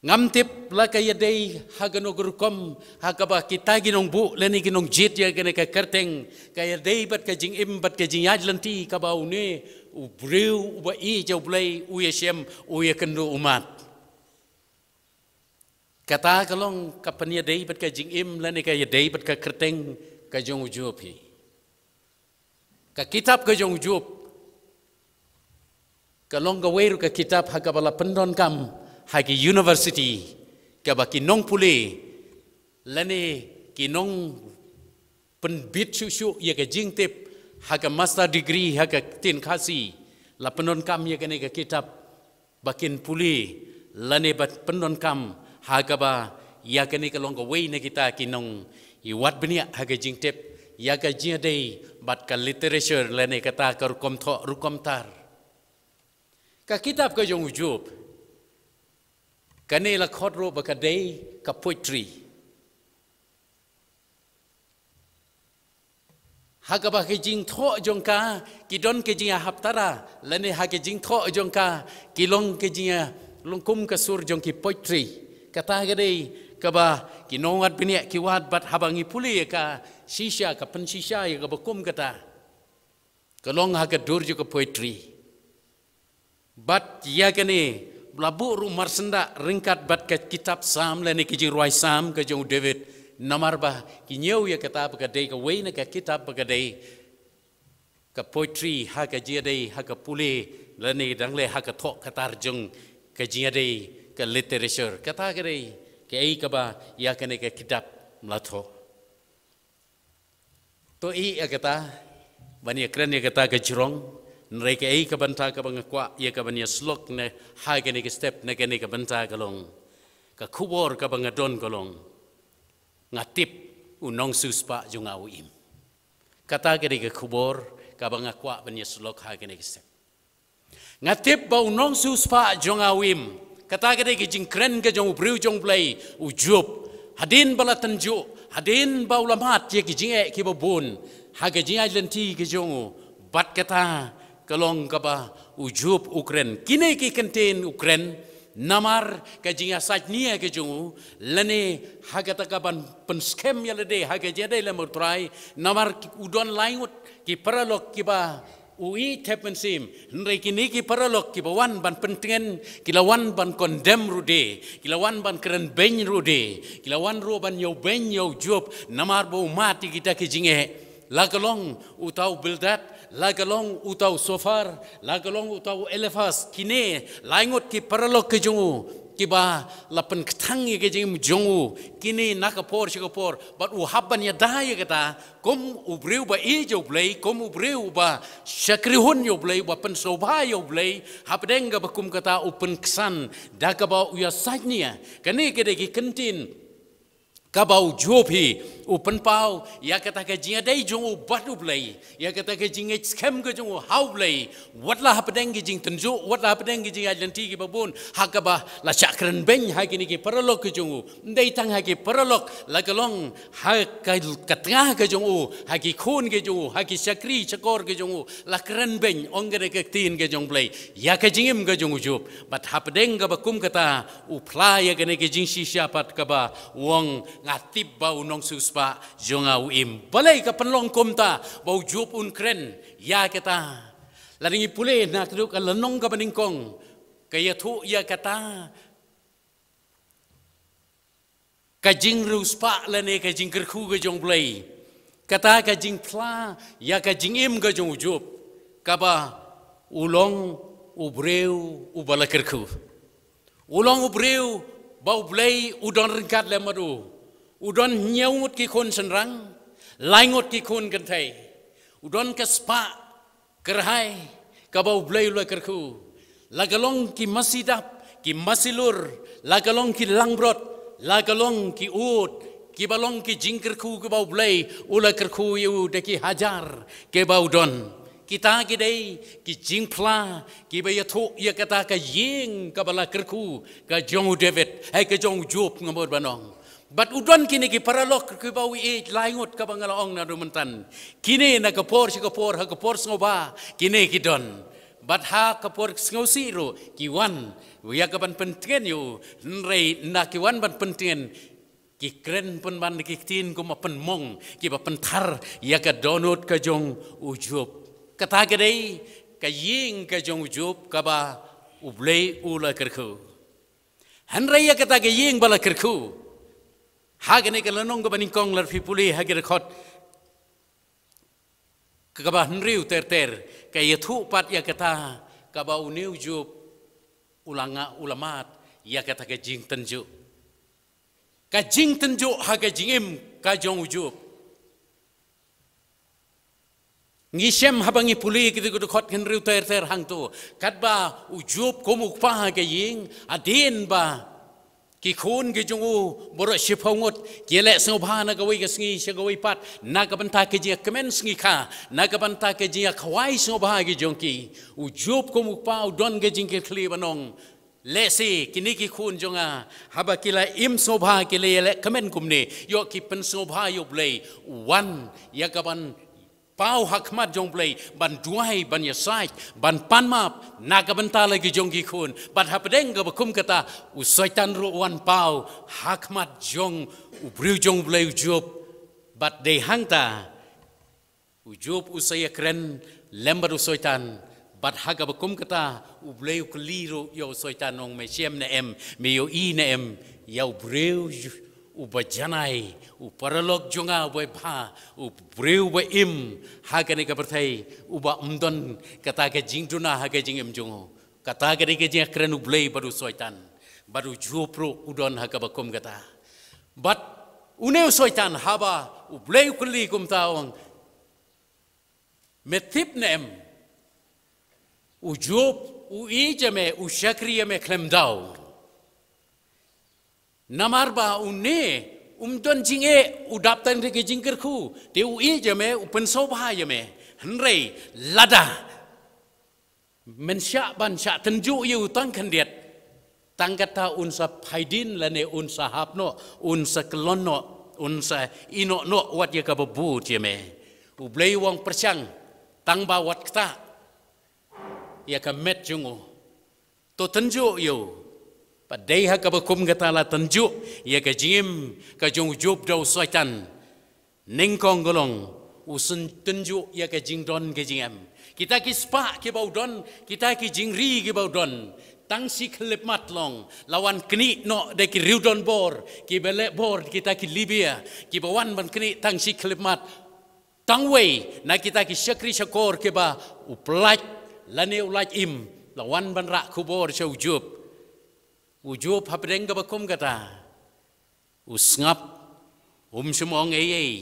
Ngam tip la ka ïadei ha kano ka rukom ha kaba kita ki nongbuh lane ki nongjied ïa kane ka kyrteng, ka ïadei bad ka jingim bad ka jingïaid lynti kaba une u briew uba ïeit ïa U Blei u ïashem, u ïakynduh ummat. Kata ka long ka pynïadei bad ka jingim lane ka ïadei bad ka kyrteng ka jong u Job hi. Ka kitab ka jong u Job ka long kawei ruh ka kitab ha kaba la pyndonkam ha ki university, kaba ki nongpule lane ki nongpynbit shuh shuh ïa ka jingtip ha ka master degree ha ka ktien Khasi, la pyndonkam ïa kane ka kitab ba kin pule lane ba pyndonkam ha kaba ïa kane ka long kawei na kita ki nongïawad bniah ha ka jingtip ïa ka jingïadei bad ka literature lane kata ka rukom thoh rukom tar. Ka kitab ka jong u Job, kane la khot ruh ba ka dei ka poetry. Ha kaba ka jingthoh jong ka ki don ka jingïahaptara lane ha ka jingthoh jong ka ki long ka jingïalong kum ka sur jong ki poetry. Kata ka dei kaba ki nongwad bniah ki wad bad haba ngi pule ïa ka shisha, ka pynshisha ïa kaba kum kata, ka long ha ka dur jong ka poetry. Bad ïa kane la buh ruh marsyndah ryngkat bad ka kitab Salm lane ka jingrwai Salm ka jong u David, namar ba ki ñiew ïa kata ba ka dei kawei na ka kitab ba ka dei ka poetry ha ka jingïadei ha ka pule lane dang leh ha ka thoh ka tar jong ka jingïadei ka literature. Kata ka dei kaei kaba ïa kane ka kitab la thoh. To ïa kata, ban ïakren ïa kata ka jrong, hynrei kaei ka bynta kaba nga kwah ïa ka ban ïasyllok ne ha kane ka step ne kane ka bynta ka long, ka khubor kaba nga don ka long, nga tip u nongsiewspah jong nga u im. Kata ka dei ka khubor kaba nga kwah ban ïasyllok ha kane ka step. Nga tip ba u nongsiewspah jong nga u im. Kata ka dei ka jingkren ka jong u briew jong u Blei, u Job. Hadien ba la tynjuh, hadien ba u la mad ïa ki jingeh kiba bun ha ka jingïaid lynti ka jong u, bad kata ka long kaba u Job u kren. Kine ki kyntien u kren namar ka jingïasaid nia ka jong u, lane ha kata ka ban pynskhem ïa lade ha ka jingïadei lem bad u Trai, namar u don lai ngut ki paralok kiba U ïeit thep mynsiem, hynrei kine ki paralok kiba wan ban pyntngen, ki la wan ban condemn ruh de, ki la wan ban kren beiñ ruh de, ki la wan ruh ban ïoh beiñ ïa u Job, namar ba u mad ïa kita ki jingeh. La ka long uta u Bildad, la ka long uta u Sofar, la ka long uta u Eliphas, kine laingut ki paralok ki jong u, kiba la pynkthang ïa ka jingim jong u, kine na ka por sha ka por, bad u hap ban ïada ïa kata, kum u briew ba ïeit ïa u Blei, kum u briew ba shakri hun ïa u Blei, ba pynsngewbha ïa u Blei, hapdeng kaba kum kata u pynksan, da kaba u ïasaid nia, kane ka dei ki kyntien, kaba u Job hi, u pynpaw, ïa kata ka jingïadei jong u bad u Blei, ïa kata ka jingngeit skhem ka jong u ha u Blei, wat la hapdeng ki jingtynjuh, wat la hapdeng ki jingïaid lynti kiba bun, ha kaba la shah kren beiñ ha kine ki paralok ki jong u, ym dei tang ha ki paralok, la ka long ha ka, ka tnga ka jong u, ha ki khun ki jong u, ha ki shakri shakor ki jong u, la kren beiñ, ong kane ka ktien ka jong u Blei, ïa ka jingim ka jong u Job, bad hapdeng kaba kum kata, u phla ïa kane ka jingshisha pat kaba u ong nga tip ba u nongsiewspah jong nga u im. Balei ka pynlong kumta, ba u Job un kren ïa kata. Lada ngi pule na ka dei ka lynnong kaba nyngkong, ka ïathuh ïa kata ka jingriewspah lane ka jingkyrkhu ka jong u Blei. Kata ka jingphla ïa ka jingim ka jong u Job, kaba u long u briew uba la kyrkhu. U long u briew ba u Blei u don ryngkat lem bad u. U don hynñiew ngut ki khun shynrang, lai ngut ki khun kynthei. U don ka spah kyrhai kaba u Blei u la kyrkhu. La ka long ki masi dap, ki masi lur, la ka long ki langbrot, la ka long ki ut, kiba long ki jingkyrkhu kiba u Blei u la kyrkhu ïa u da ki hajar kiba u don. Kita ki dei ki jingphla kiba ïathuh ïa kata ka ïing kaba la kyrkhu ka jong u David, hai ka jong u Job nga mut ban ong. Bad u don kine ki paralok kiba u ïeit lai ngut kaba nga la ong naduh mynta. Kine na ka por sha ka por, ha ka por sngewbha kine ki don. Bad ha ka por sngewsih ruh ki wan ïa ka ban pyntngen ïa u, hynrei na ki wan ban pyntngen, ki kren pynban ki ktien kumba pynmong, kiba pynthar ïa ka dohnud ka jong u Job. Kata ka dei ka ïing ka jong u Job kaba u Blei u la kyrkhu. Hynrei ïa kata ka ïing ba la kyrkhu, ha kane ka lynnong kaba nyngkong lada phi pule ha ki dkhot kaba hynriew ter ter, ka ïathuh pat ïa kata kaba une u Job u la nga, u la mad ïa kata ka jingtynjuh. Ka jingtynjuh ha ka jingim ka jong u Job. Ngi shem haba ngi pule ki dkhot hynriew ter ter hangto, katba u Job kum u kpa ha ka ïing, hadien ba ki khun ki jong u baroh shiphew ngut ki leh sngewbha na kawei ka sngi sha kawei pat, na ka bynta ka jingïakmen sngi kha, na ka bynta ka jingïakhawai sngewbha ki jong ki. U Job kum u kpa u don ka jingkyrkhu ban ong, lehse kine ki khun jong nga, haba ki la im sngewbha, ki la ïaleh kmen kumne, ïoh ki pynsngewbha ïa u Blei, u wan ïa ka ban paw ha khmat jong u Blei, ban duwai, ban ïasaid, ban pan map na ka bynta la ki jong ki khun. Bad hapdeng kaba kum kata, u Soitan ruh u wan paw ha khmat jong u briew jong u Blei u Job. Bad dei hangta u Job u sa ïakren lem bad u Soitan. Bad ha kaba kum kata, u Blei u kylli ruh ïa u Soitan, ong, me shem ne em, me ïohi ne em ïa u briew ju-, uba janai, u paralok jong nga uba bha, u briew uba im ha kane ka pyrthei, uba ym don kata ka jingduna ha ka jingim jong u. Kata ka dei ka jingïakren u Blei bad u Soitan. Bad u Job ruh u don ha kaba kum kata. Bad une u Soitan, haba u Blei u kylli kumta, ong, me tip ne em, u Job u ïeit ïa me, u shakri ïa me khlem daw. Namar ba une um don jingeh, u dap tang da ka jingkyrkhu, te u ïeit ïa me, u pynsngewbha ïa me. Hynrei lada men shah ban shah tynjuh ïa u tang khyndiat, tang kata un sa phai dien lane un sa hap noh, un sa kyllon noh, un sa ïehnoh noh wat ïa kaba bud ïa me. U Blei u ong pyrshang, tang ba wat ktah ïa ka met jong u. To tynjuh ïa u. Bad dei ha kaba kum kata la tynjuh ïa ka jingim ka jong u Job da u Soitan. Nyngkong ka long, u sngewtynjuh ïa ka jingdon ka jingem. Kita ki spah kiba u don, kita ki jingri kiba u don, tang shi khyllipmat long la wan knieh noh da ki riewdonbor kiba leh bor, kita ki Libia kiba wan ban knieh tang shi khyllipmat. Tangwei na kita ki shakri shakor kiba u pyllait lane u lait im la wan ban rah khubor sha u Job. U Job hapdeng kaba kum kata u sngap, um shym ong ei ei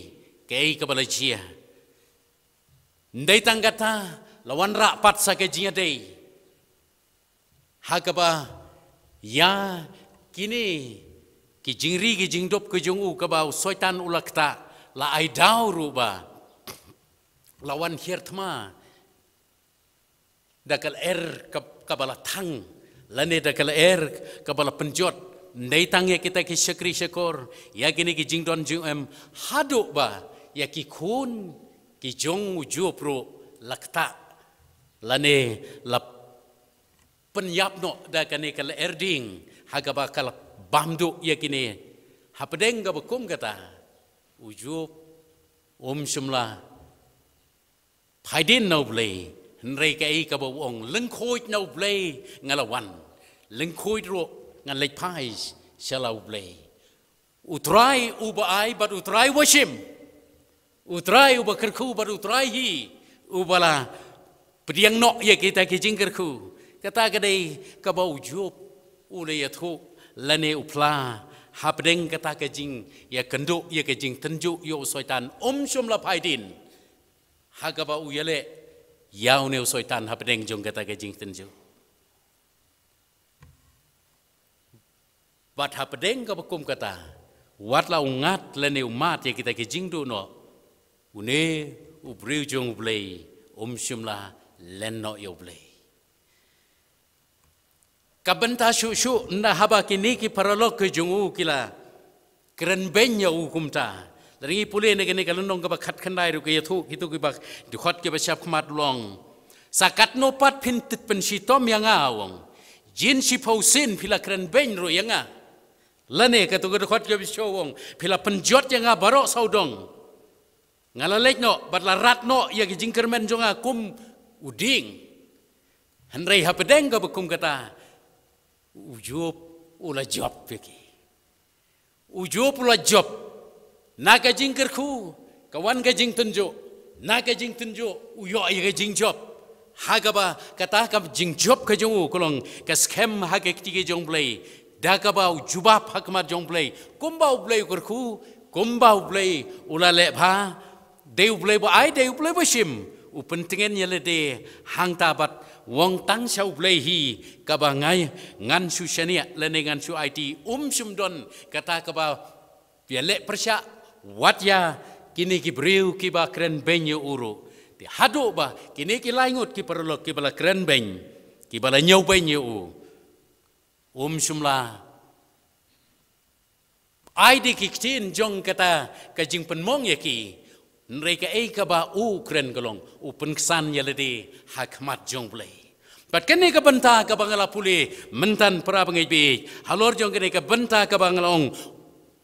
kaei kaba la jia. Ym dei tang kata, la wanrah pat sa ka jingïadei ha kaba ïa kine ki jingri ki jingdup ki jong u kaba u Soitan u la ktah, la ai daw ruh ba la wan hiar thma da ka lyer ka, kaba la thang, lane da ka lyer kaba la pynjot. Ym dei tang ïa kita ki shakri shakor, ïa kine ki jingdon jingem, haduh ba ïa ki khun ki jong u Job ruh la ktah, lane la pynïap noh da kane ka lyer ding ha kaba ka la bam duh ïa kine. Hapdeng kaba kum kata u Job um shym la phaidien na u Blei, hynrei kaei kaba u ong, lyngkhuid na u Blei nga la wan, lyngkhuid ruh ngan leit phai sha la u Blei. U Trai uba ai bad u Trai uba shim, u Trai uba kyrkhu bad u Trai hi uba la pdiang noh ïa kita ki jingkyrkhu. Kata ka dei kaba u Job u la ïathuh lane u phla hapdeng kata ka jingïakynduh ïa ka jingtynjuh ïa u Soitan, um shym la phaidien ha kaba u ïaleh ïa une u Soitan hapdeng jong kata ka jingtynjuh. Bad hapdeng kaba kum kata, wat la u ngat lane u mad ïa kita ki jingduh noh, une u briew jong u Blei um shym la len noh ïa u Blei. Ka bynta shuh shuh nda haba kine ki paralok ki jong u ki la kren beiñ ïa u kumta. Lada ngi pule na kane ka lynnong kaba khatkhyndai ruh ka ïathuh kito kiba dkhot kiba shapkhmat, long: Sa katno pat phin tit pynshitom ïa nga, u ong. Jin shiphew sien phi la kren beiñ ruh ïa nga. Lane kato ka dkhot kaba shiphew, u ong, phi la pynjot ïa nga baroh sawdong. Nga la leit noh bad la rat noh ïa ki jingkyrmen jong nga kum u dieng. Hynrei hapdeng kaba kum kata u Job u la jop ïa ki. U Job u la jop na ka jingkyrkhu, ka wan ka jingtynjuh, na ka jingtynjuh u ïoh ïa ka jingjop. Ha kaba kata ka jingjop ka jong u ka long ka skhem ha ka kti ka jong u Blei, da kaba u jubab ha khmat jong u Blei, kumba u Blei u kyrkhu, kumba u Blei u la leh bha. Dei u Blei ba ai, dei u Blei ba shim. U pyntngen ïa lade hangta bad u ong, tang sha u Blei hi kaba ngai ngan shu shaniah lane ngan shu aiti, um shym don kata kaba ïaleh pyrshah wat ïa kine ki briew kiba kren beiñ ïa u ruh. Te haduh ba kine ki lai ngut ki paralok kiba la kren beiñ, kiba la ñiewbeiñ ïa u, um shym la ai de ki ktien jong kata ka jingpynmong ïa ki. Hynrei kaei kaba u kren ka long, u pynksan ïa lade ha khmat jong u Blei. Bad kane ka bynta kaba nga la pule mynta, para bangeit, halor jong kane ka bynta kaba nga la ong,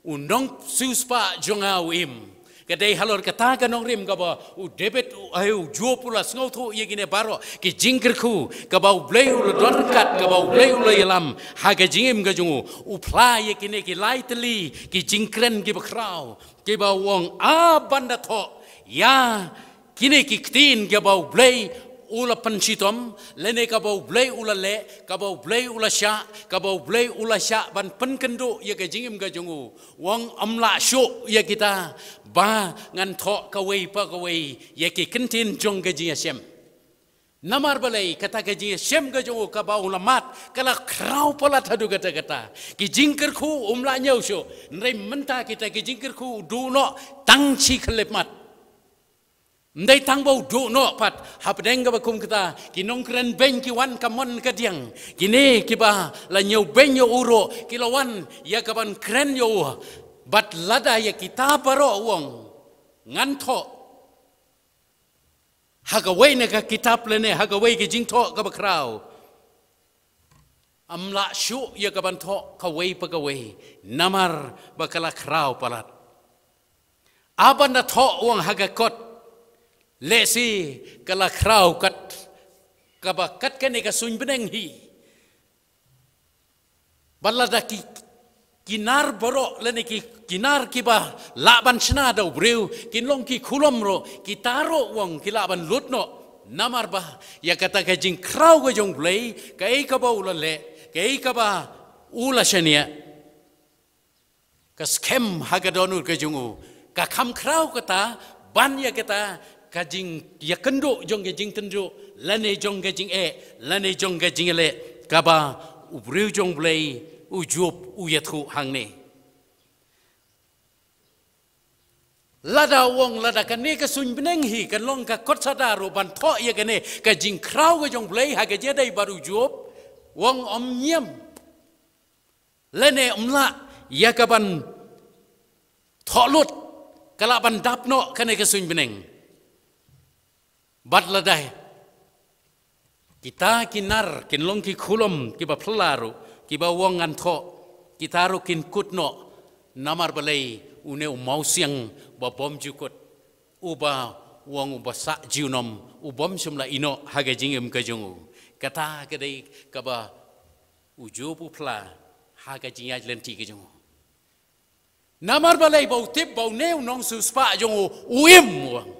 u nongsiewspah jong nga u im. Ka dei halor kata ka nongrim kaba u David u, ai, u Job u la sngewthuh ïa kine baroh ki jingkyrkhu kaba u Blei u la don ryngkat, kaba u Blei u la ïalam ha ka jingim ka jong u. U phla ïa kine ki lai tylli ki jingkren kiba khraw, kiba u ong, a ban da thoh ïa kine ki ktien kaba u Blei u la pynshitom, lane kaba u Blei u la leh, kaba u Blei u la shah, kaba u Blei u la shah ban pynkynduh ïa ka jingim ka jong u. U ong, ym lah shuh ïa kita ba ngan thoh kawei pa kawei ïa ki kyntien jong ka jingïashem. Namar balei? Kata ka jingïashem ka jong u kaba u la mad ka la khraw palat haduh katta katta. Ki jingkyrkhu um lah ñiew shuh, hynrei mynta kita ki jingkyrkhu u duh noh tang shi khyllipmat. Ym dei tang ba u duh noh pat, hapdeng kaba kum kata ki nongkren beiñ ki wan kamon kadiang. Kine kiba la ñiewbeiñ ïa u ruh ki la wan ïa kaban kren ïa u. Bad lada ïa kita baroh u ong, ngan thoh ha kawei na ka kitab lane ha kawei ka jingthoh kaba khraw, ym lah shuh ïa kaban thoh kawei pa kawei, namar ba ka la khraw palat. A ban da thoh, u ong, ha ka kot, Lehse ka la khraw kat, kaba kat kane ka suiñ bneng hi. Bad lada ki, ki nar baroh lane ki, ki nar kiba lah ban shna da u briew, kin long ki khulom ruh, kita ruh u ong ki lah ban lut noh. Namar ba ïa kata ka jingkhraw ka jong U Blei, kaei kaba u la leh, kaei kaba u la shaniah, ka skhem ha ka dohnud ka jong u, ka kham khraw kata ban ïa kata ka jingïakynduh jong ka jingtynjuh, lane jong ka jingeh, lane jong ka jingïaleh kaba u briew jong U Blei u Job u ïathuh hangne. Lada u ong lada kane ka suiñ bneng hi kan long ka kot sada ruh ban thoh ïa kane ka jingkhraw ka jong U Blei ha ka jingïadei bad u Job, u ong ym ñiam. Lane ym lah ïa ka ban thoh lut, ka lah ban dap noh kane ka suiñ bneng. Bad lada kita ki nar kin long ki khulom kiba phylla ruh, kiba u ong ngan thoh, kita ruh kin kut noh. Namar balei? Une u mawsiang ba bym ju kut, uba u ong uba sah junom, u bym shym la ïeh noh ha ka jingim ka jong u. Kata ka dei kaba u Job u phla ha ka jingïaid lynti ka jong u. Namar balei? Ba u tip ba une u nongsiewspah jong u u im, u ong,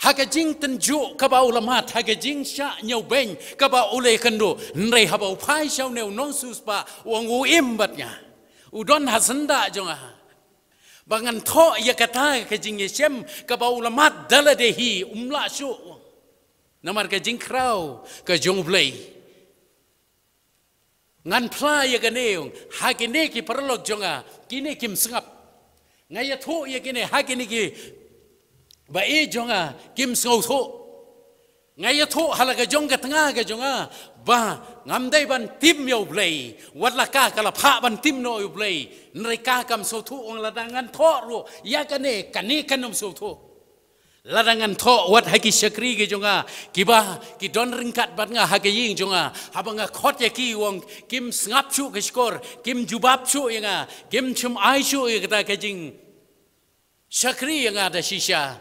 ha ka jingtynjuh kaba u la mad, ha ka jingshah ñiewbeiñ kaba u la ïakynduh. Hynrei haba u phai sha une u nongsiewspah, u ong u im bad nga, u don ha syndah jong nga, ba ngan thoh ïa kata ka jingïashem kaba u la mad da lade hi, um lah shuh, u ong. Namar ka jingkhraw ka jong U Blei. Ngan phla ïa kane, u ong, ha kine ki paralok jong nga, kine kim sngap. Nga ïathuh ïa kine ha kine kiba ïeit jong nga, kim sngewthuh. Nga ïathuh ha la ka jong ka tnga ka jong nga ba ngam dei ban tim ïa U Blei. Wat la ka ka la phah ban tim noh ïa U Blei, hynrei ka kam sngewthuh, u ong, lada ngan thoh ruh ïa kane, kane kan ym sngewthuh. Lada ngan thoh wat ha ki shakri ki jong nga, kiba ki don ryngkat bad nga ha ka ïing jong nga, haba nga khot ïa ki, u ong, kim sngap shuh ka shkor, kim jubab shuh ïa nga, kim shym ai shuh ïa kata ka jingshakri ïa nga da shisha.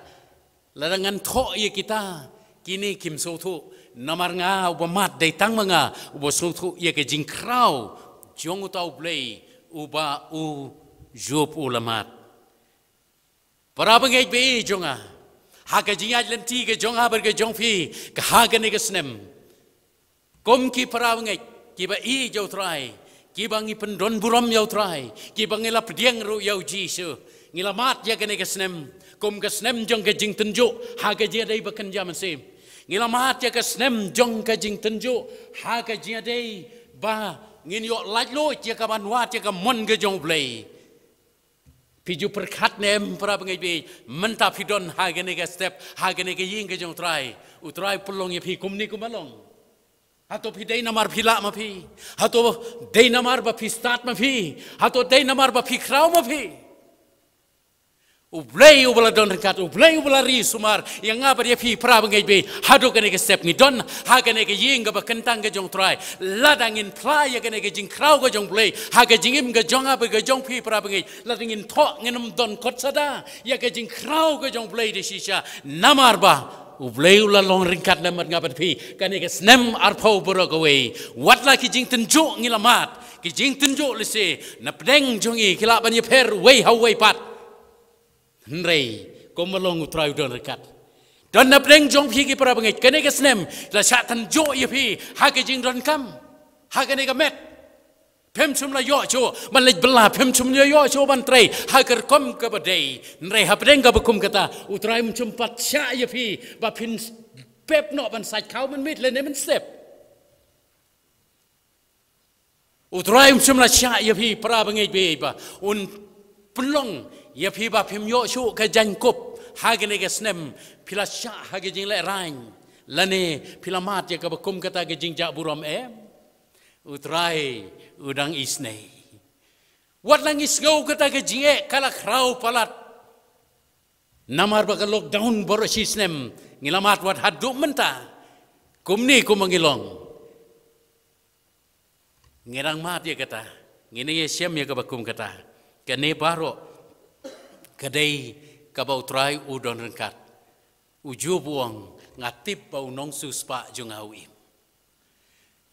Lada ngan thoh ïa kita, kine kim sngewthuh. Namar nga uba mad, dei tang ma nga uba sngewthuh ïa ka jingkhraw jong uta U Blei uba u Job u la mad. Para bangeit ba ïeit jong nga, ha ka jingïaid lynti ka jong nga bad ka jong phi, ka ha kane ka snem, kum ki para bangeit kiba ïeit ïa U Trai, kiba ngi pyndon burom ïa U Trai, kiba ngi la pdiang ruh ïa U Jisu, ngi la mad ïa kane ka snem kum ka snem jong ka jingtynjuh ha ka jingïadei ba kynja mynsiem. Ngi la mad ïa ka snem jong ka jingtynjuh ha ka jingïadei ba ngin ïoh laitluid ïa ka ban wad ïa ka mon ka jong U Blei. Phi ju pyrkhat ne em, para bangeit ba ïeit, mynta phi don ha kane ka step, ha kane ka ïing ka jong U Trai, U Trai u pynlong ïa phi kumne kumba long? Hato phi dei namar phi lah ma phi? Hato dei namar ba phi stad ma phi? Hato dei namar ba phi khraw ma phi? U Blei uba la don ryngkat, U Blei uba la ri sumar ïa nga bad ïa phi, para bangeit ba ïeit, haduh kane ka step ngi don ha kane ka ïing kaba kyntang ka jong U Trai. Lada ngin phla ïa kane ka jingkhraw ka jong U Blei ha ka jingim ka jong nga bad ka jong phi, para bangeit, lada ngin thoh, ngin ym don kot sada ïa ka jingkhraw ka jong U Blei da shisha. Namar ba U Blei u la long ryngkat lem bad nga bad phi kane ka snem arphew baroh kawei. Wat la ki jingtynjuh ngi la mad, ki jingtynjuh lehse na pdeng jong ngi ki lah ban ïapher wei ha wei pat, hynrei kumba long U Trai u don ryngkat. Don na pdeng jong phi ki para bangeit, kane ka snem la shah tynjuh ïa phi ha ka jingdonkam, ha kane ka met. Phim shym la ïoh shuh ban leit bylla, phim shym la ïoh shuh ban trei ha ka rukom kaba dei. Hynrei hapdeng kaba kum kata, U Trai um shym pat shah ïa phi ba phin pep noh ban sait khaw mynmiet lane mynstep. U Trai um shym la shah ïa phi, para bangeit ba ïeit, ba un pynlong ïa phi ba phim ïoh shuh ka jaiñkup ha kane ka snem. Phi la shah ha ka jinglehrain lane phi la mad ïa kaba kum kata ka jingjah burom, em. U Trai u dang isynei. Wat la ngi sngew kata ka jingeh ka la khraw palat, namar ba ka lockdown baroh shi snem ngi la mad, wat haduh mynta kumne kumba ngi long, ngi dang mad ïa kata, ngi dang ïashem ïa kaba kum kata. Kane baroh ka dei kaba U Trai u don ryngkat. U Job u ong, nga tip ba u nongsiewspah jong nga u im.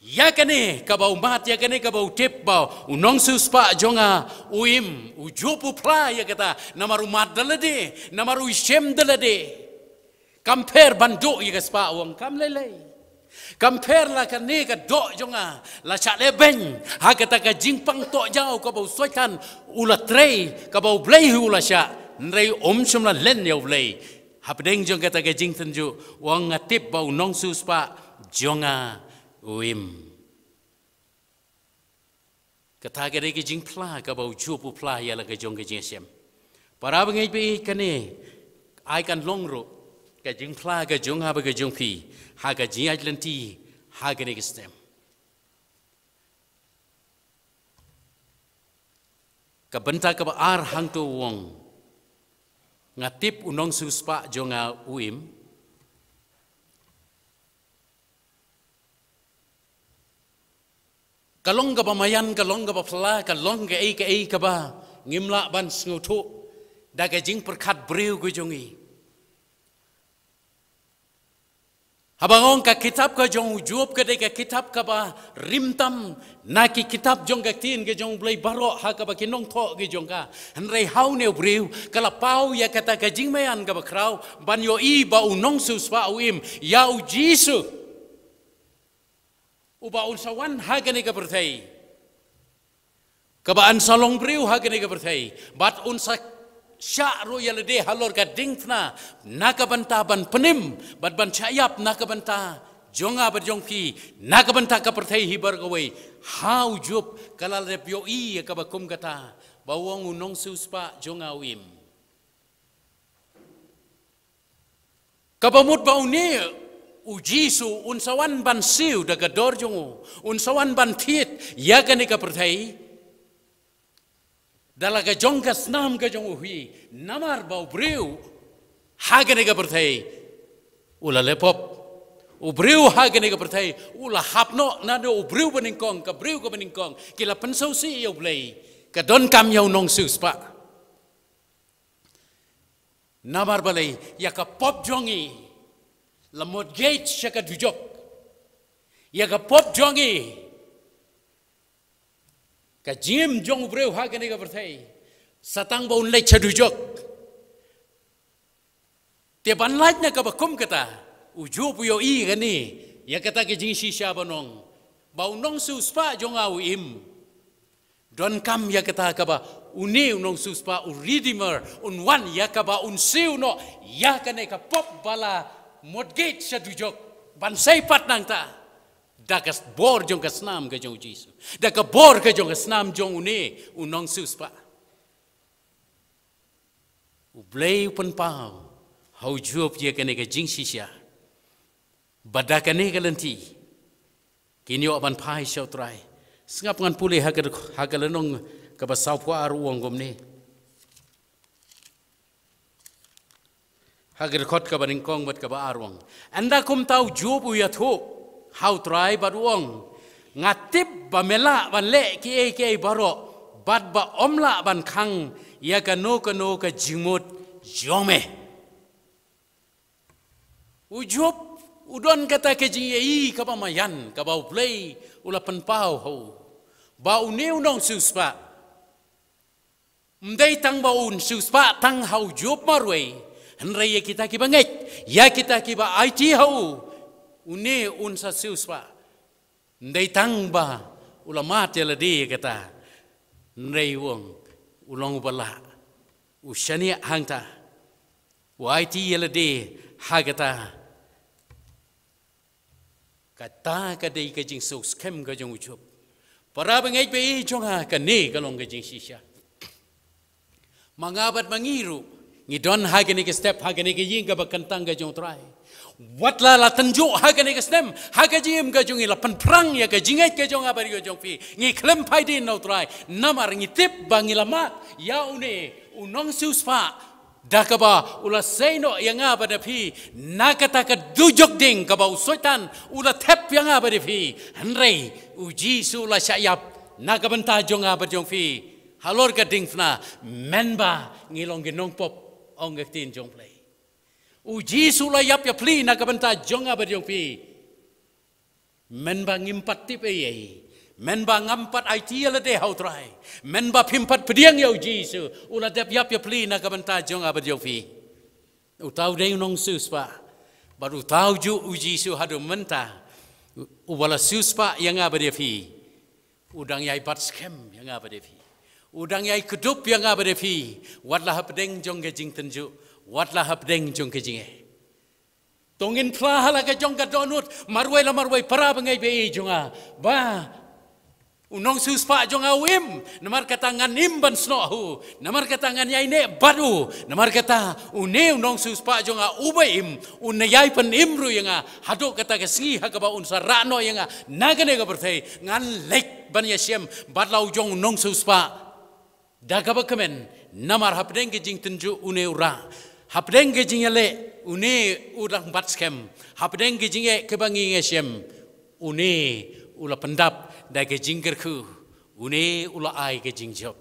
Ïa kane kaba u mad, ïa kane kaba u tip ba u nongsiewspah jong nga u im, u Job u phla ïa kata, namar u mad da lade, namar u shem da lade. Kam pher ban duh ïa ka spah, u ong, kam lei lei. Kam pher la kane ka doh jong nga la shah lehbeiñ ha kata ka jingpang tohjaw kaba u Soitan u la trei, kaba U Blei hi u la shah. Hynrei um shym la len ïa U Blei. Hapdeng jong kata ka jingtynjuh, u ong, nga tip ba u nongsiewspah jong nga u im. Kata ka dei ka jingphla kaba u Job u phla ïa la ka jong ka jingïashem. Para bangeit, ba ïeit, kane ai kan long ruh ka jingphla ka jong nga bad ka jong phi ha ka jingïaid lynti ha kane ka snem. Ka bynta kaba ar hangto u ong, nga tip u nongsiewspah jong nga u im. Ka long kaba maïan, ka long kaba phylla, ka long kaei kaei kaba ngim lah ban sngewthuh da ka jingpyrkhat briew ka jong ngi. Haba nga ong ka kitab ka jong u Job ka dei ka kitab kaba rim tam na ki kitab jong ka ktien ka jong U Blei baroh ha kaba ki nongthoh ki jong ka. Hynrei ha une u briew ka la paw ïa kata ka jingmaïan kaba khraw ban ïohi ba u nongsiewspah u im, ïa U Jisu. Uba un sa wan ha kane ka pyrthei. Kaba un sa long briew ha kane ka pyrthei. Bad un sa shah ruh ïa lade halor ka diengphna na ka bynta ban pynim bad ban shah ïap na ka bynta jong nga bad jong phi, na ka bynta ka pyrthei hi baroh kawei. Ha u Job ka la dep ïohi ïa kaba kum kata, ba u ong u nongsiewspah jong nga u im. Kaba mut ba une u Jisu un sa wan ban siew da ka dor jong u, un sa wan ban thied ïa kane ka pyrthei da la ka jong ka snam ka jong u hi, namar ba u briew ha kane ka pyrthei u la leh pop. U briew ha kane ka pyrthei u la hap noh, naduh u briew banyngkong, ka briew kaba nyngkong ki la pynsngewsih ïa U Blei, ka donkam ïa u nongsiewspah. Namar balei? Ïa ka pop jong ngi la mortgage sha ka dujok. Ïa ka pop jong ngi, ka jingim jong u briew ha kane ka pyrthei, sa tang ba un leit sha dujok. Te ban lait na kaba kum kata, u Job u ïohi kane, ïa kata ka jingshisha ban ong ba u nongsiewspah jong nga u im. Donkam ïa kata kaba une u nongsiewspah, u Redeemer, un wan ïa kaba un siew noh ïa kane ka pop ba la mortgage sha dujok, ban sei pat nangta da ka bor jong ka snam ka jong u Jisu, da ka bor ka jong ka snam jong une u nongsiewspah. U Blei u pynpaw ha u Job ïa kane ka jingshisha. Bad da kane ka lynti kin ïoh ban phai sha u Trai. Sngap, ngan pule ha ka, ha ka lynnong kaba sawphew ar, u ong kumne. Ha ka dkhot kaba nyngkong bad kaba ar, u ong, ynda kumta u Job u ïathuh ha u Trai bad u ong, nga tip ba me lah ban leh kiei kiei baroh, bad ba ym lah ban khang ïa kano kano ka jingmut jong me. U Job u don kata ka jingïohi kaba maïan kaba U Blei u la pynpaw ha u, ba une u nongsiewspah ym dei tang ba un siewspah tang ha u Job marwei, hynrei ïa kita kiba ngeit, ïa kita kiba aiti ha u, une un sa siewspah. Ym dei tang ba u la mad ïa lade ïa kata, hynrei u ong u long uba lah, u shaniah hangta, u aiti ïa lade ha kata. Kata ka dei ka jingsngewskhem ka jong u Job. Para bangeit ba ïeit jong nga, kane ka long ka jingshisha. Ma nga bad ma ngi ruh ngi don ha kane ka step, ha kane ka ïing kaba kyntang ka jong u Trai. Wat la la tynjuh ha kane ka snem, ha ka jingim ka jong ngi, la pynphrang ïa ka jingngeit ka jong nga bad ka jong phi, ngi khlem phai dien na u Trai. Namar ngi tip ba ngi la mad ïa une u nongsiewspah, da kaba u la sei noh ïa nga bad ïa phi na kata ka dujok ding kaba u Soitan u la thep ïa nga bad ïa phi. Hynrei u Jisu u la shah ïap na ka bynta jong nga bad jong phi halor ka diengphna, mynba ngi long ki nongpop, ong ka ktien jong u Blei. U Jisu u la ïap ïapli na ka bynta jong nga bad jong phi. Mynba ngim pat tip ei ei, mynba ngam pat aiti ïa lade ha U Trai, mynba phim pat pdiang ïa U Jisu, u la dep ïap ïapli na ka bynta jong nga bad jong phi. Uta u dei u nongsiewspah. Bad uta u juh U Jisu haduh mynta, uba la siewspah ïa nga bad ïa phi. U dang ïai bat skhem ïa nga bad ïa phi. U dang ïai kdup ïa nga bad ïa phi. Wat la hapdeng jong ka jingtynjuh, wat la hapdeng jong ka jingeh. To ngin phla ha la ka jong ka dohnud, marwei la marwei para bangeit baieit jong nga. Ba u nongsiewspah jong nga u im, namar kata ngan im ban snoh ha u, namar kata ngan ïaineh bad u, namar kata une u nongsiewspah jong nga uba im, un ïai pynim ruh ïa nga, haduh kata ka sngi ha kaba un sa rah noh ïa nga na kane ka pyrthei, ngan leit ban ïashem bad la u jong u nongsiewspah. Da kaba kmen, namar hapdeng ka jingtynjuh une u rah, hapdeng ka jingïaleh une u dang bat skhem, hapdeng ka jingeh kaba ngi ïashem, une u la pyndap da ka jingkyrkhu, une u la ai ka jingjop.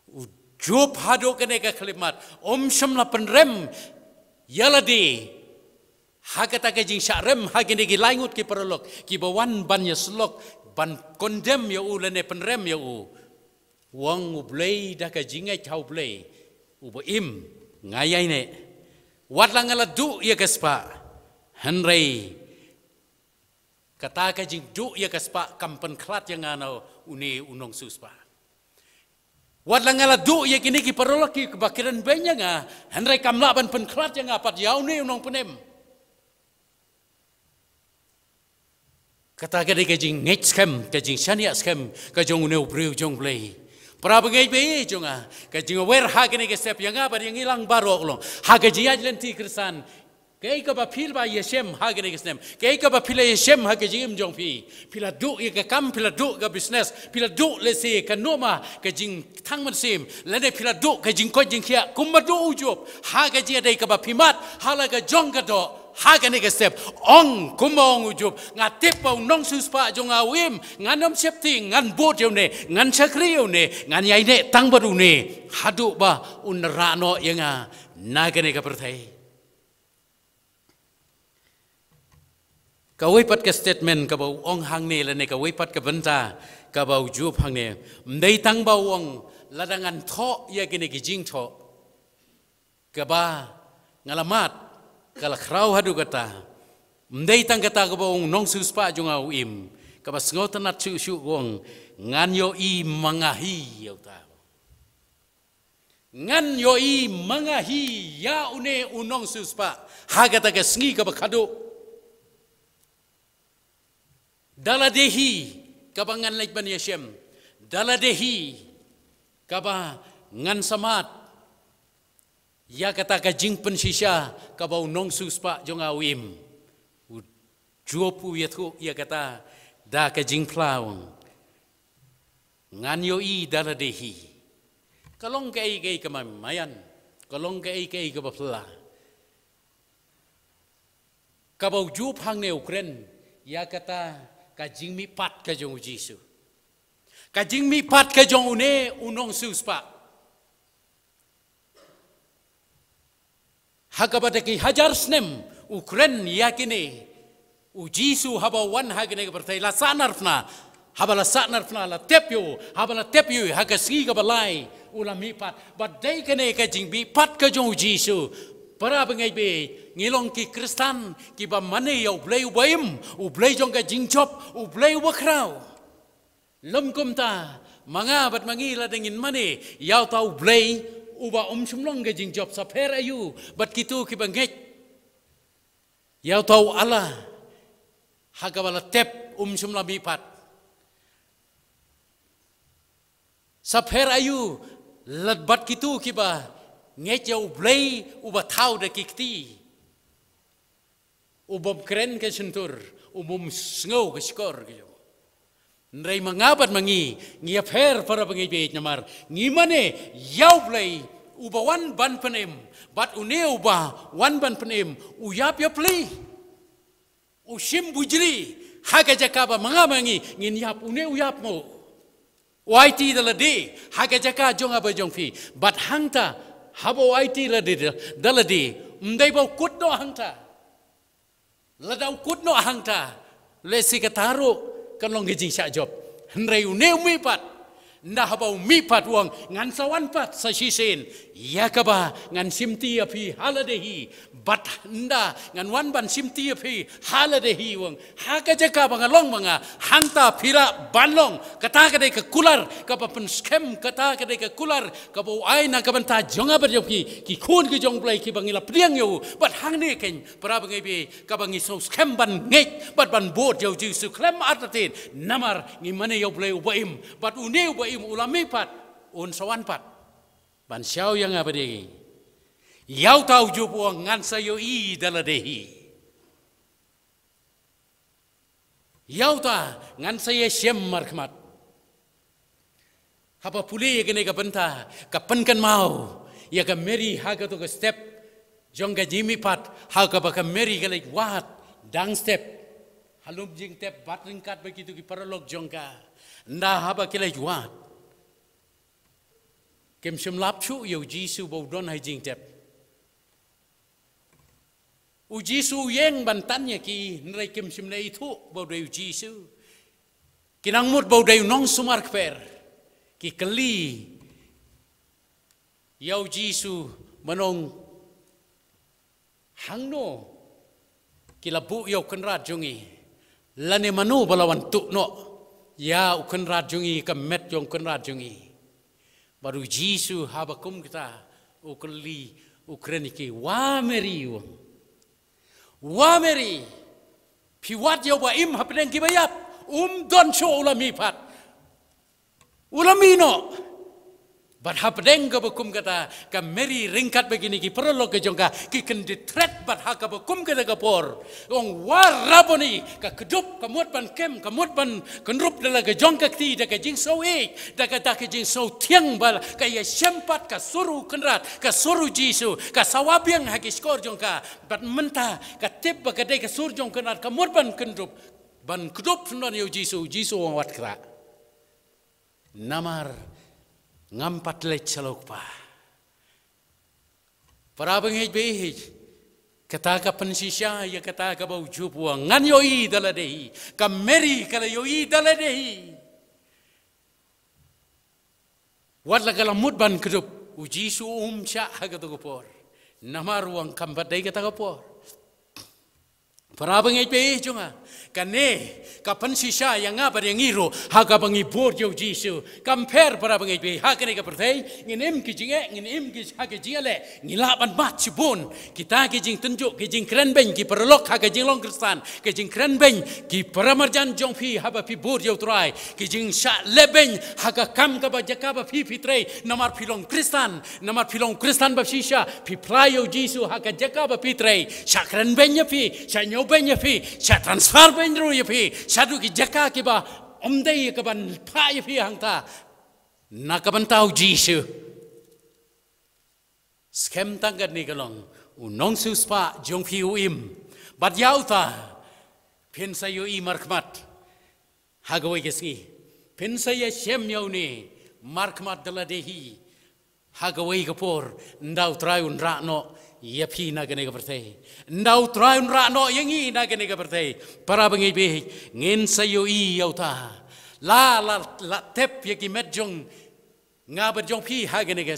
U jup haduh kane ka khyllipmat, um shym la pynrem ïa lade ha kata ka jingshah rem ha kine ki lai ngut ki paralok kiba wan ban ïasyllok, ban condemn ïa u lane pynrem ïa u. U ong U Blei da ka jingngeit ha U Blei uba im, nga ïaineh. Wat la nga la duh ïa ka spah, hynrei kata ka jingduh ïa ka spah kam pynkhlad ïa nga na une u nongsiewspah. Wat la nga la duh ïa kine ki paralok kiba kren beiñ ïa nga, hynrei kam lah ban pynkhlad ïa nga pat ïa une u nongpynim. Kata ka dei ka jingngeit skhem, ka jingshaniah skhem ka jong une u briew jong U Blei. Para bangeit baieit jong nga, ka jingaware ha kane ka step ïa nga bad ïa ngi lang baroh long ha ka jingïaid lynti Khristan. Kaei kaba phi la ïashem ha kane ka snem, kaei kaba phi la ïashem ha ka jingim jong phi? Phi la duh ïa ka kam, phi la duh ka business, phi la duh lehse ka noma, ka jingthang mynsiem, lane phi la duh ka jingkoit jingkhiah kumba duh u Job ha ka jingïadei kaba phi mad ha la ka jong ka doh. Ha kane ka step, ong kumba ong u Job, nga tip ba u nongsiewspah jong nga u im, ngan ym sheptieng, ngan bud ïa une, ngan shakri ïa une, ngan ïaineh tang bad une haduh ba un rah noh ïa nga na kane ka pyrthei. Kawei pat ka statement kaba u ong hangne lane kawei pat ka bynta kaba u Job hangne. Ym dei tang ba u ong lada ngan thoh ïa kine ki jingthoh kaba nga la mad ka la khraw haduh kata. Ym dei tang kata kaba u ong nongsiewspah jong nga u im, kaba sngewtynnat shuh shuh u ong ngan ïohi ma nga hi ïa uta. Ngan ïohi ma nga hi ïa une u nongsiewspah ha kata ka sngi kaba khadduh. Da lade hi kaba ngan leit ban ïashem, da lade hi kaba ngan sa mad ïa kata ka jingpynshisha kaba u nongsiewspah jong nga u im. U Job u ïathuh ïa kata da ka jingphla u ong ngan ïohi da lade hi. Ka long kaei kaei kaba maïan, ka long kaei kaei kaba phylla. Kaba u Job hangne u kren ïa kata ka jingmihpat ka jong u Jisu, ka jingmihpat ka jong une u nongsiewspah. Ha kaba da ki hajar snem u kren ïa kine, u Jisu haba wan ha kane ka pyrthei la sahnarphna, haba la sahnarphna la tep ïa u, haba la tep ïa u ha ka sngi kaba lai u la mihpat. Bad dei kane ka jingmihpat ka jong u Jisu, para bangeit baieit, ngi long ki Khristan kiba mane ïa U Blei uba im, U Blei jong ka jingjop, U Blei uba khraw. Lym kumta, ma nga bad ma ngi lada ngin mane ïa uta U Blei uba um shym long ka jingjop, sa pher aïu bad kito kiba ngeit ïa uta u Allah ha kaba la tep um shym la mihpat? Sa pher aïu lad bad kito kiba ngeit ïa U Blei uba thaw da ki kti, u bym kren ka shyntur, u bym sngew ka shkor ka jong. Hynrei ma nga bad ma ngi ngi ïapher, para bangeit baieit, namar ngi mane ïa U Blei uba wan ban pynim, bad une uba wan ban pynim u ïap ïapli, u shim bujli ha ka jaka ba ma nga ma ngi ngin ïap, une u ïap mo. U aiti da lade ha ka jaka jong nga bad jong phi. Bad hangta haba u aiti lade da, da lade, Ym dei ba u kut noh hangta. Lada u kut noh hangta, lehse kata ruh kan long ka jingshah jop. Hynrei une u mihpat, ynda haba u mihpat u ong, ngan sa wan pat sa shisien ïa kaba ngan shimti ïa phi ha lade hi. Bad ynda ngan wan ban shimti ïa phi ha lade hi, u ong, ha ka jaka ba nga long ma nga, hangta phi lah ban long. Kata ka dei ka kular kaba pynskhem, kata ka dei ka kular kaba u ai na ka bynta jong nga bad jong phi, ki khun ki jong U Blei kiba ngi la pdiang ïa u. Bad hangne keiñ, para bangeit baieit, kaba ngi sngewskhem ban ngeit bad ban bud ïa u Jisu khlem artatien, namar ngi mane ïa U Blei uba im. Bad une uba im u la mihpat, un sa wan pat ban shaw ïa nga bad ïa ngi. Ïa uta u jup u ong, ngan sa ïohi da lade hi. Ïa uta ngan sa ïashem markhmat. Haba pule ïa kane ka bynta, ka pynkynmaw ïa ka Mary ha kato ka step jong ka jingmihpat, ha kaba ka Mary ka leit wad dang step ha lum jingtep bad ryngkat bad kito ki paralok jong ka. Ynda haba ki leit wad, kim shym la ap shuh ïa u Jisu ba u don ha jingtep. U Jisu u ïeng ban tan ïa ki, hynrei kim shym la ithuh ba u dei u Jisu. Ki nang mut ba u dei u nongsumar kper. Ki kylli ïa u Jisu, mynno, hangno ki la buh ïa u kynrad jong ngi, lane mano ba la wan tuh noh ïa u kynrad jong ngi, ka met jong u kynrad jong ngi. Bad u Jisu haba kum kata u kylli, u kren ïa ki, wa Mary, u ong. Wa Mary, phi wad ïa uba im hapdeng kiba ïap. Um don shuh, u la mihpat. U la mih noh. Bad hapdeng kaba kum kata, ka Mary ryngkat bad kine ki paralok ka jong ka, ki kyndit thret bad ha kaba kum kata ka por, u ong, wa Rabboni, ka kdup, ka mut ban kem, ka mut ban kynrup da la ka jong ka kti, da ka jingsngew ïeit, da ka, da ka jingsngew thiang, ba ka ïashem pat, ka sur u kynrad, ka sur u Jisu, ka sawa biang ha ki shkor jong ka. Bad mynta ka tip ba ka dei ka sur jong u kynrad, ka mut ban kynrup, ban kdup syndon ïa u Jisu, u Jisu u ong, wat khrah. Namar ngam pat leit sha la u Kpa. Para bangeit baieit, kata ka pynshisha ïa kata kaba u jup u ong, ngan ïohi da lade hi. Ka Mary ka la ïohi da lade hi. Wat la ka la mut ban kdup, u Jisu um shah ha kato ka por. Namar u ong, kam pat dei kata ka por. Para bangeit baieit jong nga, kane ka pynshisha ïa nga bad ïa ngi ruh ha kaba ngi bud ïa u Jisu. Kam pher, para bangeit baieit, ha kane ka pyrthei ngin im ki jingeh, ngin im ki, ha ki jingeh, leh ngi lah ban mad shibun. Kita ki jingtynjuh, ki jingkren beiñ, ki paralok ha ka jinglong Khristan, ki jingkren beiñ, ki paramarjan jong phi haba phi bud ïa u Trai, ki jingshah leh beiñ ha ka kam kaba jaka ba phi phi trei, namar phi long Khristan, namar phi long Khristan ba shisha, phi phla ïa u Jisu ha ka jaka ba phi trei, shah kren beiñ ïa phi, shah ñiew beiñ ïa phi, shah transfer beiñ ruh ïa phi, shah duh ki jaka kiba ym dei ka ban phah ïa phi hangta. Na ka bynta u Jisu. Skhem tang katne ka long, u nongsiewspah jong phi u im. Bad ïa uta, phin sa ïohi markhmat ha kawei ka sngi. Phin sa ïashem ïa une markhmat da lade hi ha kawei ka por, ynda u Trai un rah noh ïa phi na kane ka pyrthei, ynda u Trai un rah noh ïa ngi na kane ka pyrthei. Para bangeit baieit, ngin sa ïohi ïa uta. La, la, la tep ïa ki met jong nga bad jong phi ha kane ka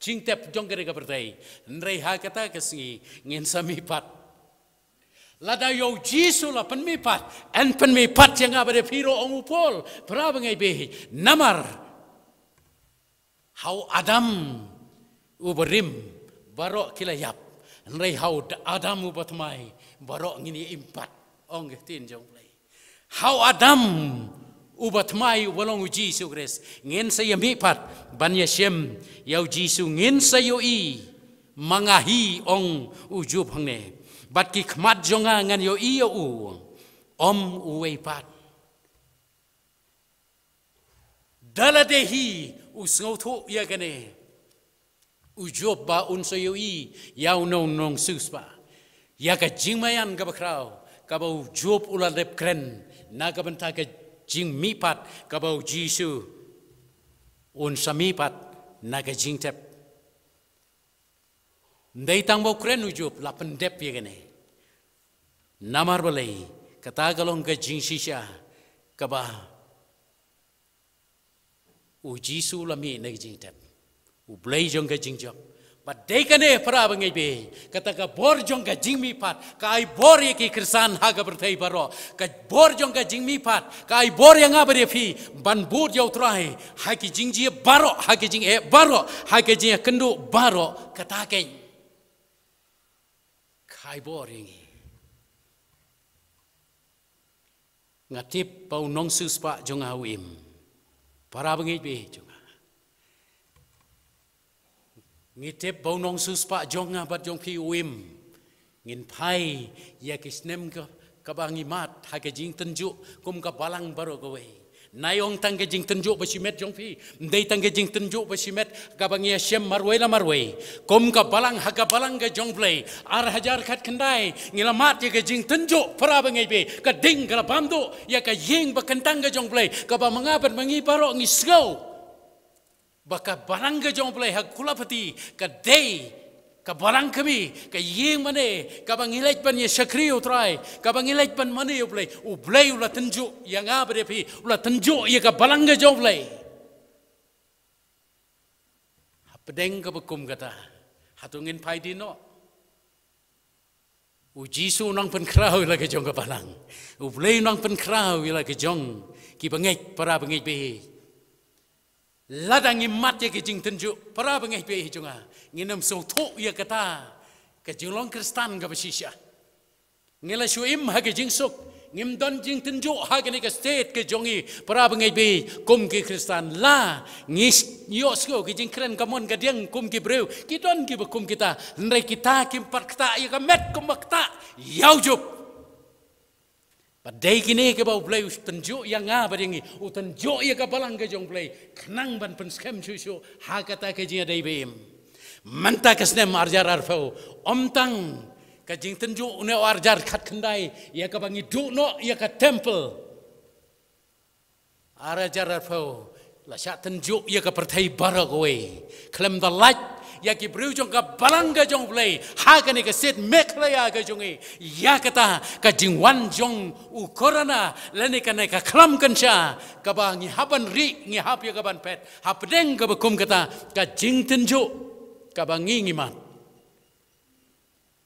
jingtep jong kane ka pyrthei. Hynrei ha kata ka sngi ngin sa mihpat. Lada ïa u Jisu la pynmihpat, yn pynmihpat ïa nga bad ïa phi ruh, ong u Paul. Para bangeit baieit, namar ha u Adam uba rim baroh ki la ïap. Hynrei ha u Adam uba thymmai baroh ngin ïa im pat, ong ka ktien jong U Blei. Ha u Adam uba thymmai uba long u Jisu Khrist, ngin sa ïa mihpat ban ïashem ïa u Jisu, ngin sa ïohi ma nga hi, ong u Job hangne. Bad ki khmat jong nga ngan ïohi ïa u, ym uwei pat. Da lade hi u sngewthuh ïa kane u Job ba un sa ïohi ïa u nong, nongsiewspah. Ïa ka jingmaïan kaba khraw kaba u Job u la dep kren na ka bynta ka jingmihpat kaba u Jisu un sa mihpat na ka jingtep. Ndei tang ba u kren u Job, la pyndep ïa kane. Namar balei? Kata ka long ka jingshisha kaba u Jisu u la mih na ka jingtep. U Blei jong ka jingjop. Bad dei kane para bangeit baieit, kata ka bor jong ka jingmihpat ka ai bor ïa ki Khristan ha ka pyrthei baroh. Ka bor jong ka jingmihpat ka ai bor ïa nga bad ïa phi ban bud ïa u Trai ha ki jingjia baroh, ha ki jingeh baroh, ha ki jingïakynduh baroh. Kata keiñ ka ai bor ïa ngi. Nga tip ba u nongsiewspah jong nga u im. Para bangeit baieit jong nga, ngi tip ba u nongsiewspah jong nga bad jong phi u im. Ngin phai ïa ki snem ka, kaba ngi mad ha ka jingtynjuh kum ka balang baroh kawei. Nai ong tang ka jingtynjuh ba shimet jong phi, ym dei tang ka jingtynjuh ba shimet kaba ngi ïashem marwei la marwei. Kum ka balang, ha ka balang ka jong Blei, ar hajar khatkhyndai ngi la mad ïa ka jingtynjuh, para bangeit baieit, ka ding ka la bam duh ïa ka ïing ba kyntang ka jong Blei, kaba ma nga bad ma ngi baroh ngi sngew ba ka balang ka jong Blei ha Kulapati ka dei ka balang khmih, ka ïing mane kaba ngi leit ban ïa shakri ïa u Trai, kaba ngi leit ban mane ïa u Blei. U Blei u la tynjuh ïa nga bad ïa phi, u la tynjuh ïa ka balang ka jong Blei. Hapdeng kaba kum kata, hato ngin phai dien noh? U Jisu u nang pynkhraw ïa la ka jong ka balang. U Blei u nang pynkhraw ïa la ka jong ki bangeit, para bangeit baieit. Lada ngim mad ïa ka jingtynjuh, para bangeit baieit jong nga, ngin ym sngewthuh ïa kata ka jinglong Khristan kaba shisha. Ngi la shu im ha ka jingsuk, ngim don jingtynjuh ha kane ka state ka jong ngi, para bangeit baieit, kum ki Khristan. La ngi s-, ïohsngew ki jingkren ka mon ka diang kum ki briew, ki don kiba kum kita, hynrei kita kim pat ktah ïa ka met kumba ktah ïa u Job. Bad dei kine kiba u Blei u tynjuh ïa nga bad ïa ngi, u tynjuh ïa ka balang ka jong u Blei, khnang ban pynskhem shuh shuh ha kata ka jingïadei ba im. Mynta ka snem ar hajar arphew, ym tang ka jingtynjuh une u ar hajar khatkhyndai ïa kaba ngi duh noh ïa ka temple. Ar hajar arphew la shah tynjuh ïa ka pyrthei baroh kawei. Khlem da lait ïa ki briew jong ka balang ka jong u Blei ha kane ka state Meghalaya ka jong ngi, ïa kata ka jingwan jong u corona lane kane ka khlam kynsha kaba ngi hap ban rieh, ngi hap ïa ka ban phet. Hapdeng kaba kum kata ka jingtynjuh kaba ngi ngi mad,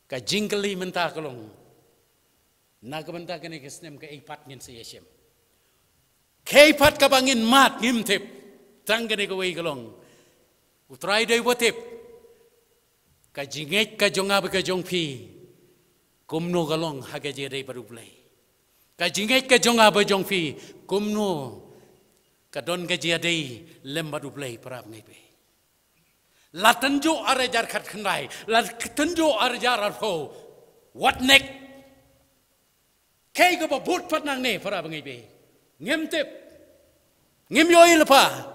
ka jingkylli mynta ka long, na ka bynta kane ka snem kaei pat ngin sa ïashem? Kaei pat kaba ngin mad? Ngim tip. Tang kane kawei ka long, u Trai dei uba tip. Ka jingngeit ka jong nga bad ka jong phi, kumno ka long ha ka jingïadei bad u Blei? Ka jingngeit ka jong nga bad jong phi, kumno ka don ka jingïadei lem bad u Blei, para bangeit baieit? La tynjuh ar hajar khatkhyndai, la tynjuh ar hajar arphew, what next? Kaei kaba bud pat nangne, para bangeit baieit? Ngim tip. Ngim ïohi lypa.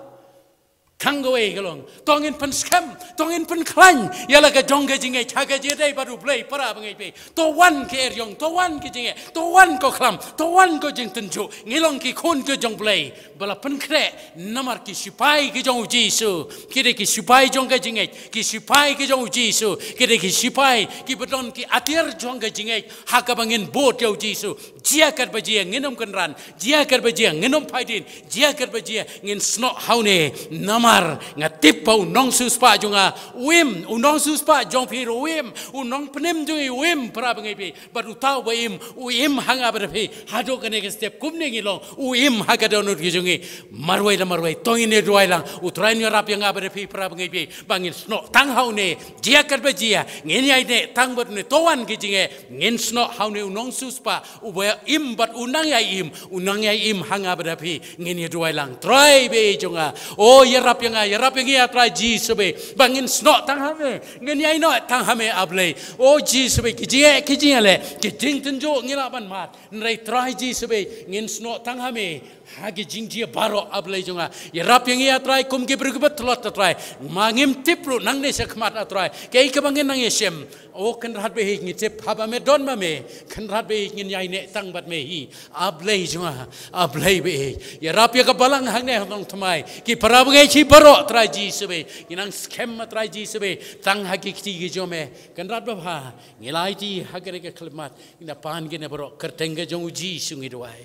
Tang kawei ka long, to ngin pynskhem, to ngin pynkhlaiñ ïa la ka jong ka jingngeit ha ka jingïadei bad u Blei, para bangeit baieit. To wan ki eriong, to wan ki jingeh, to wan ko khlam, to wan ko jingtynjuh. Ngi long ki khun ka jong u Blei ba la pynkhreh namar ki sipai ki jong u Jisu. Ki dei ki sipai jong ka jingngeit, ki sipai ki jong u Jisu. Ki dei ki sipai kiba don ki atiar jong ka jingngeit ha kaba ngin bud ïa u Jisu. Jia katba jia ngin ym kynran, jia katba jia ngin ym phai dien, jia katba jia ngin snoh ha une. Namar nga tip ba u nongsiewspah jong nga u im, u nongsiewspah jong phi ruh u im, u nongpynim jong ngi u im, para bangeit baieit. Bad uta uba im, u im ha nga bad ha phi. Haduh kane ka step kumne ngi long, u im ha ka dohnud ka jong ngi. Marwei la marwei, to ngin ïa duwai lang. U Trai un ïarap ïa nga bad ïa phi, para bangeit baieit, ba ngin snoh tang ha une. Jia katba jia ngin ïaineh tang bad une. To wan ki jingeh, ngin snoh ha une u nongsiewspah uba im bad u nang ïai im, u nang ïai im ha nga bad ha phi. Ngin ïa duwai lang. Trai baieit jong nga, o ïarap ïa nga, ïarap ïa ngi, ah Trai Jisu baieit, ba ngin snoh tang ha me, ngin ïaineh tang ha me, ah Blei. O Jisu baieit, ki jingeh, ki jingeh leh, ki jingtynjuh ngi lah ban mad. Hynrei Trai Jisu baieit, ngin snoh tang ha me ha ki jingjia baroh, ah Blei jong nga. Ïarap ïa ngi, ah Trai, kum ki briew kiba tlot, ah Trai. Ma ngim tip ruh nangne shakhmat, ah Trai, kaei kaba ngin nang ïashem. O Kynrad baieit, ngi tip haba me don ma me, Kynrad baieit, ngin ïaineh tang bad me hi. Ah Blei jong nga, ah Blei baieit, ïarap ïa ka balang hangne ha Nongthymmai. Ki para bangeit hi baroh Trai Jisu bad ngi nang skhem ma Trai Jisu bad tang ha ki kti ki jong me. Kynrad babha, ngi la ïaid ha kane ka khyllipmat, ngi da pan kine baroh kyrteng ka jong u Jisu ngi duwai.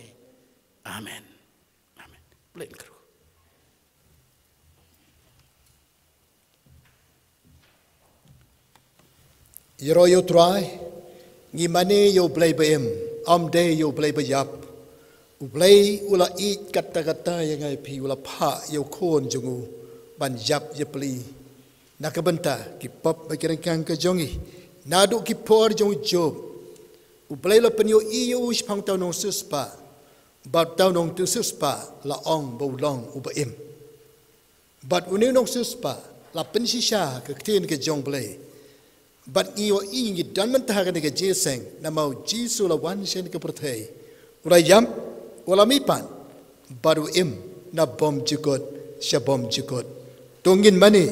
Amen. Amen. Blei kyrkhu. Ïaroh ïa u Trai, ngi mane ïa u Blei ba im, ym dei ïa u Blei ba ïap. U Blei u la ïeit katta katta ïa nga ïa phi, u la phah ïa u khun jong u ban ïap ïa phi na ka bynta ki pop bad ki ryngkang ka jong ngi. Naduh ki por jong u Job, u Blei u la pynïohi ïa u shaphang uta u nongsiewspah, bad uta u nongsiewspah la ong ba u long uba im. Bad une u nongsiewspah la pynshisha ka ktien ka jong u Blei. Bad ngi ïohi, ngi don mynta ha kane ka jingïaseng, namar u Jisu u la wan sha kane ka pyrthei, u la ïap, u la mihpat, bad u im na bymjukut sha bymjukut. To ngin mane,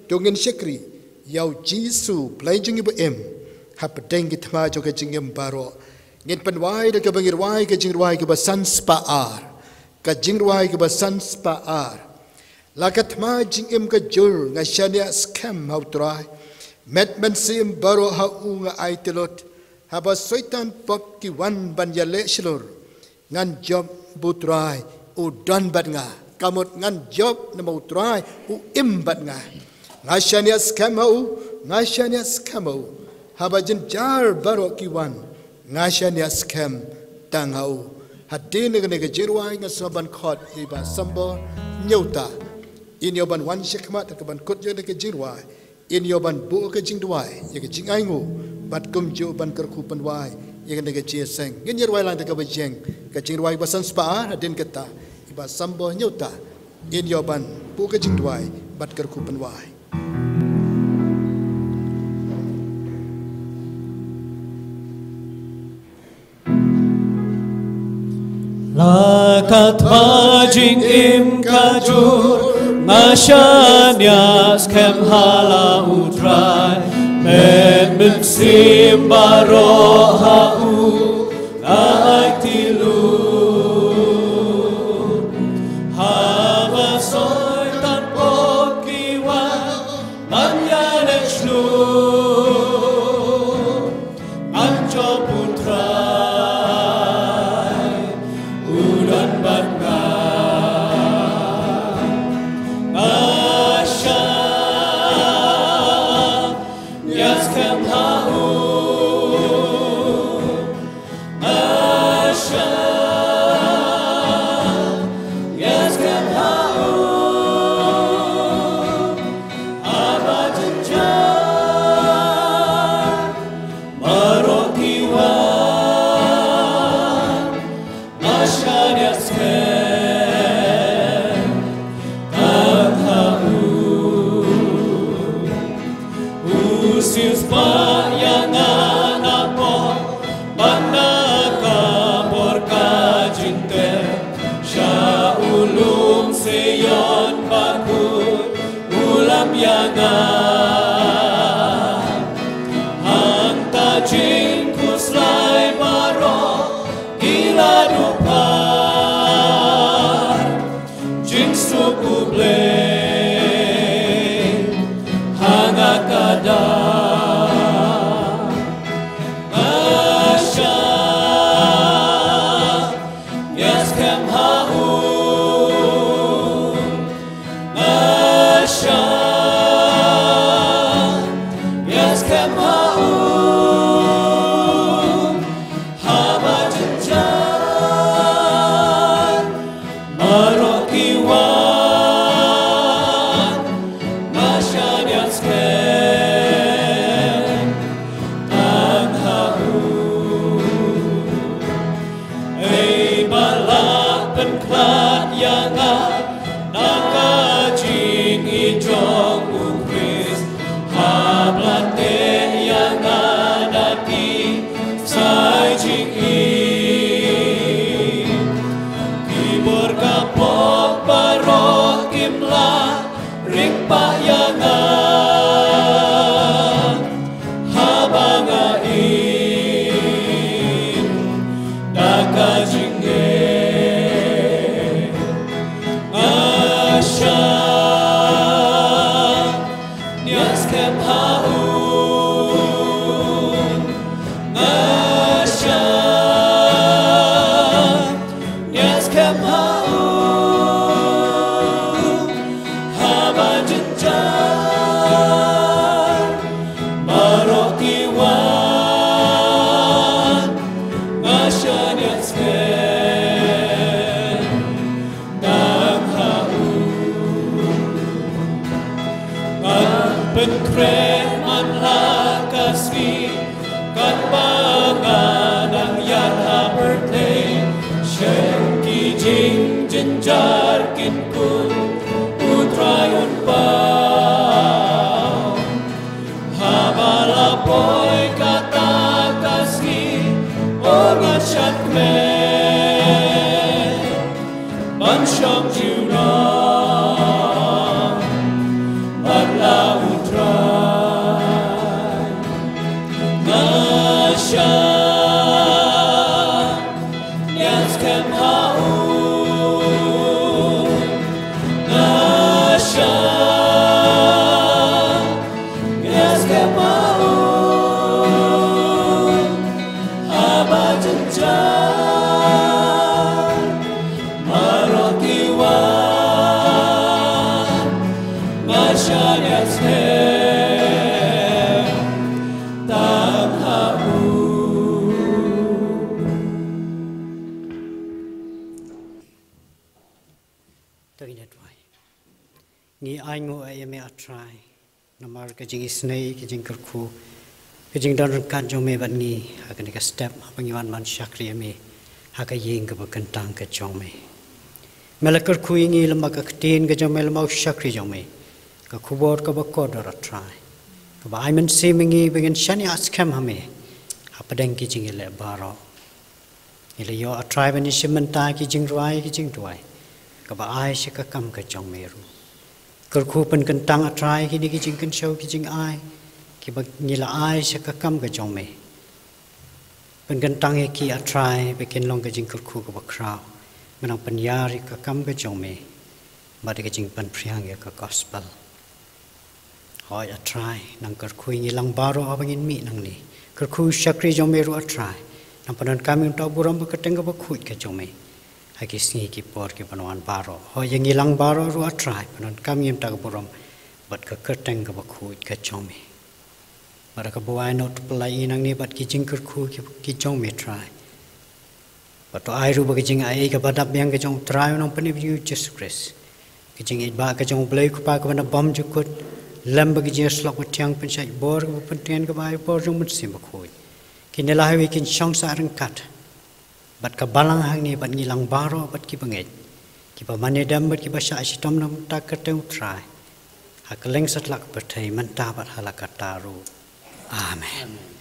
to ngin shakri ïa u Jisu, Blei jong ngi ba im, hapdeng ki thma jong ka jingim baroh. Ngin pynwai da kaba ngi rwai ka jingrwai kaba san spah ar. Ka jingrwai kaba san spah ar. La ka thma jingim ka jur, nga shaniah skhem ha u Trai. Met mynsiem baroh ha u nga ai tylli. Haba soitan pop ki wan ban ïaleh shlur, ngan jop ba u Trai u don bad nga. Ka mut ngan jop namar u Trai u im bad nga. Nga shaniah skhem ha u, nga shaniah skhem ha u. Haba jynjar baroh ki wan, nga shaniah skhem tang ha u. Hadien kane ka jingrwai nga sngewbha ban khot ïa i Bah Sambor Hynñiewta, in ïoh ban wan shakhmat ka ban kut ïa kane ka jingrwai, in ïoh ban buh ka jingduwai ïa ka jingainguh, bad kumjuh ban kyrkhu pynwai ïa kane ka jingïaseng. Ngin ïa rwai lang da kaba ïeng ka jingrwai ba san spah ar. Hadien kata, i Bah Sambor Hynñiewta in ïoh ban buh ka jingduwai bad kyrkhu pynwai. La ka thma jingim ka jur, nga shaniah skhem ha la u Trai. Met mynsiem baroh ha u nga ai tylli. Haba soitan pop ki wan ban ïaleh shlur, ngan jop u Trai u don bad nga. Nga shaniah skhem ha u. Nga shaniah skhem ha u. Haba jynjar baroh ki wan, nga shaniah skhem tang ha u. U siewspah ïa nga na pop, bad na ka por ka jingtep, sha u lum Sion bakhuid u lam ïa nga. Hangta jingkhuslai baroh ki la duh pha. Jingsuk U Blei ha nga ka daw. Nga shaniah skhem ha u. Nga shaniah skhem ha u. Haba jynjar baroh ki wan, Khreh man la ka sngi, katba nga dang ïaid ha pyrthei, shen ki jingjynjar kin kut, U Trai un pang. Haba la poi kata ka sngi, o ngan shad kmen ban shong junom bad la U Trai. Nga shad ïaskhem ha u. Nga shad ïaskhem ha u. Haba jynjar baroh ki wan, nga shad ïaskhem tang ha u. To ngin ïa duwai. Ngi ainguh ïa me, A Trai, namar ka jingisynei, ka jingkyrkhu, ka jingdon ryngkat jong me bad ngi ha kane ka step haba ngi wan ban shakri ïa me ha ka ïing kaba kyntang ka jong me. Me la kyrkhu ïa ngi lyngba ka ktien ka jong me, lyngba u shakri jong me, ka khubor kaba kordor, A Trai, kaba ai mynsiem ïa ngi ba ngin shaniah skhem ha me hapdeng ki jingïaleh baroh. Ngi la ïoh, A Trai, ban ïashim bynta ki jingrwai, ki jingduwai kaba ai sha ka kam ka jong me ruh. Kyrkhu pynkyntang, A Trai, kine ki jingkynshew, ki jingai kiba ngi la ai sha ka kam ka jong me. Pynkyntang ïa ki, A Trai, ba kin long ka jingkyrkhu kaba khraw, ban nang pynïar ïa ka kam ka jong me bad ka jingpynphriang ïa ka gospel. Hooid, A Trai, nang kyrkhu ïa ngi lang baroh haba ngin mih nangne. Kyrkhu u shakri jong me ruh, A Trai, nang pyndonkam ïa uta u burom bad ka kyrteng kaba khuid ka jong me ha ki sngi ki por kiba wan baroh. Hooid, ïa ngi lang baroh ruh, A Trai, pyndonkam ïa uta ka burom bad ka kyrteng kaba khuid ka jong me. Bad ha kaba wai, nang pynlait ïa ngi nangne bad ki jingkyrkhu ki, ki jong me, Trai. Bad to ai ruh ba ka jingai kaba dap biang ka jong U Trai U Nongpynim jong ngi U Jisu Khrist, ka jingïeit ba ka jong U Blei U Kpa kaba na bymjukut, lem bad ka jingïasyllok bathiang, pynshait bor kaba pyntrei, kaba ai bor jong U Mynsiem Bakhuid, kine la ha iwei kin shong sah ryngkat bad ka balang hangne bad ngi lang baroh bad ki bangeit, kiba mane dem bad kiba shah shitom na ka bynta ka kyrteng U Trai, ha kylleng satlak ka pyrthei mynta bad ha la katta ruh. Amen.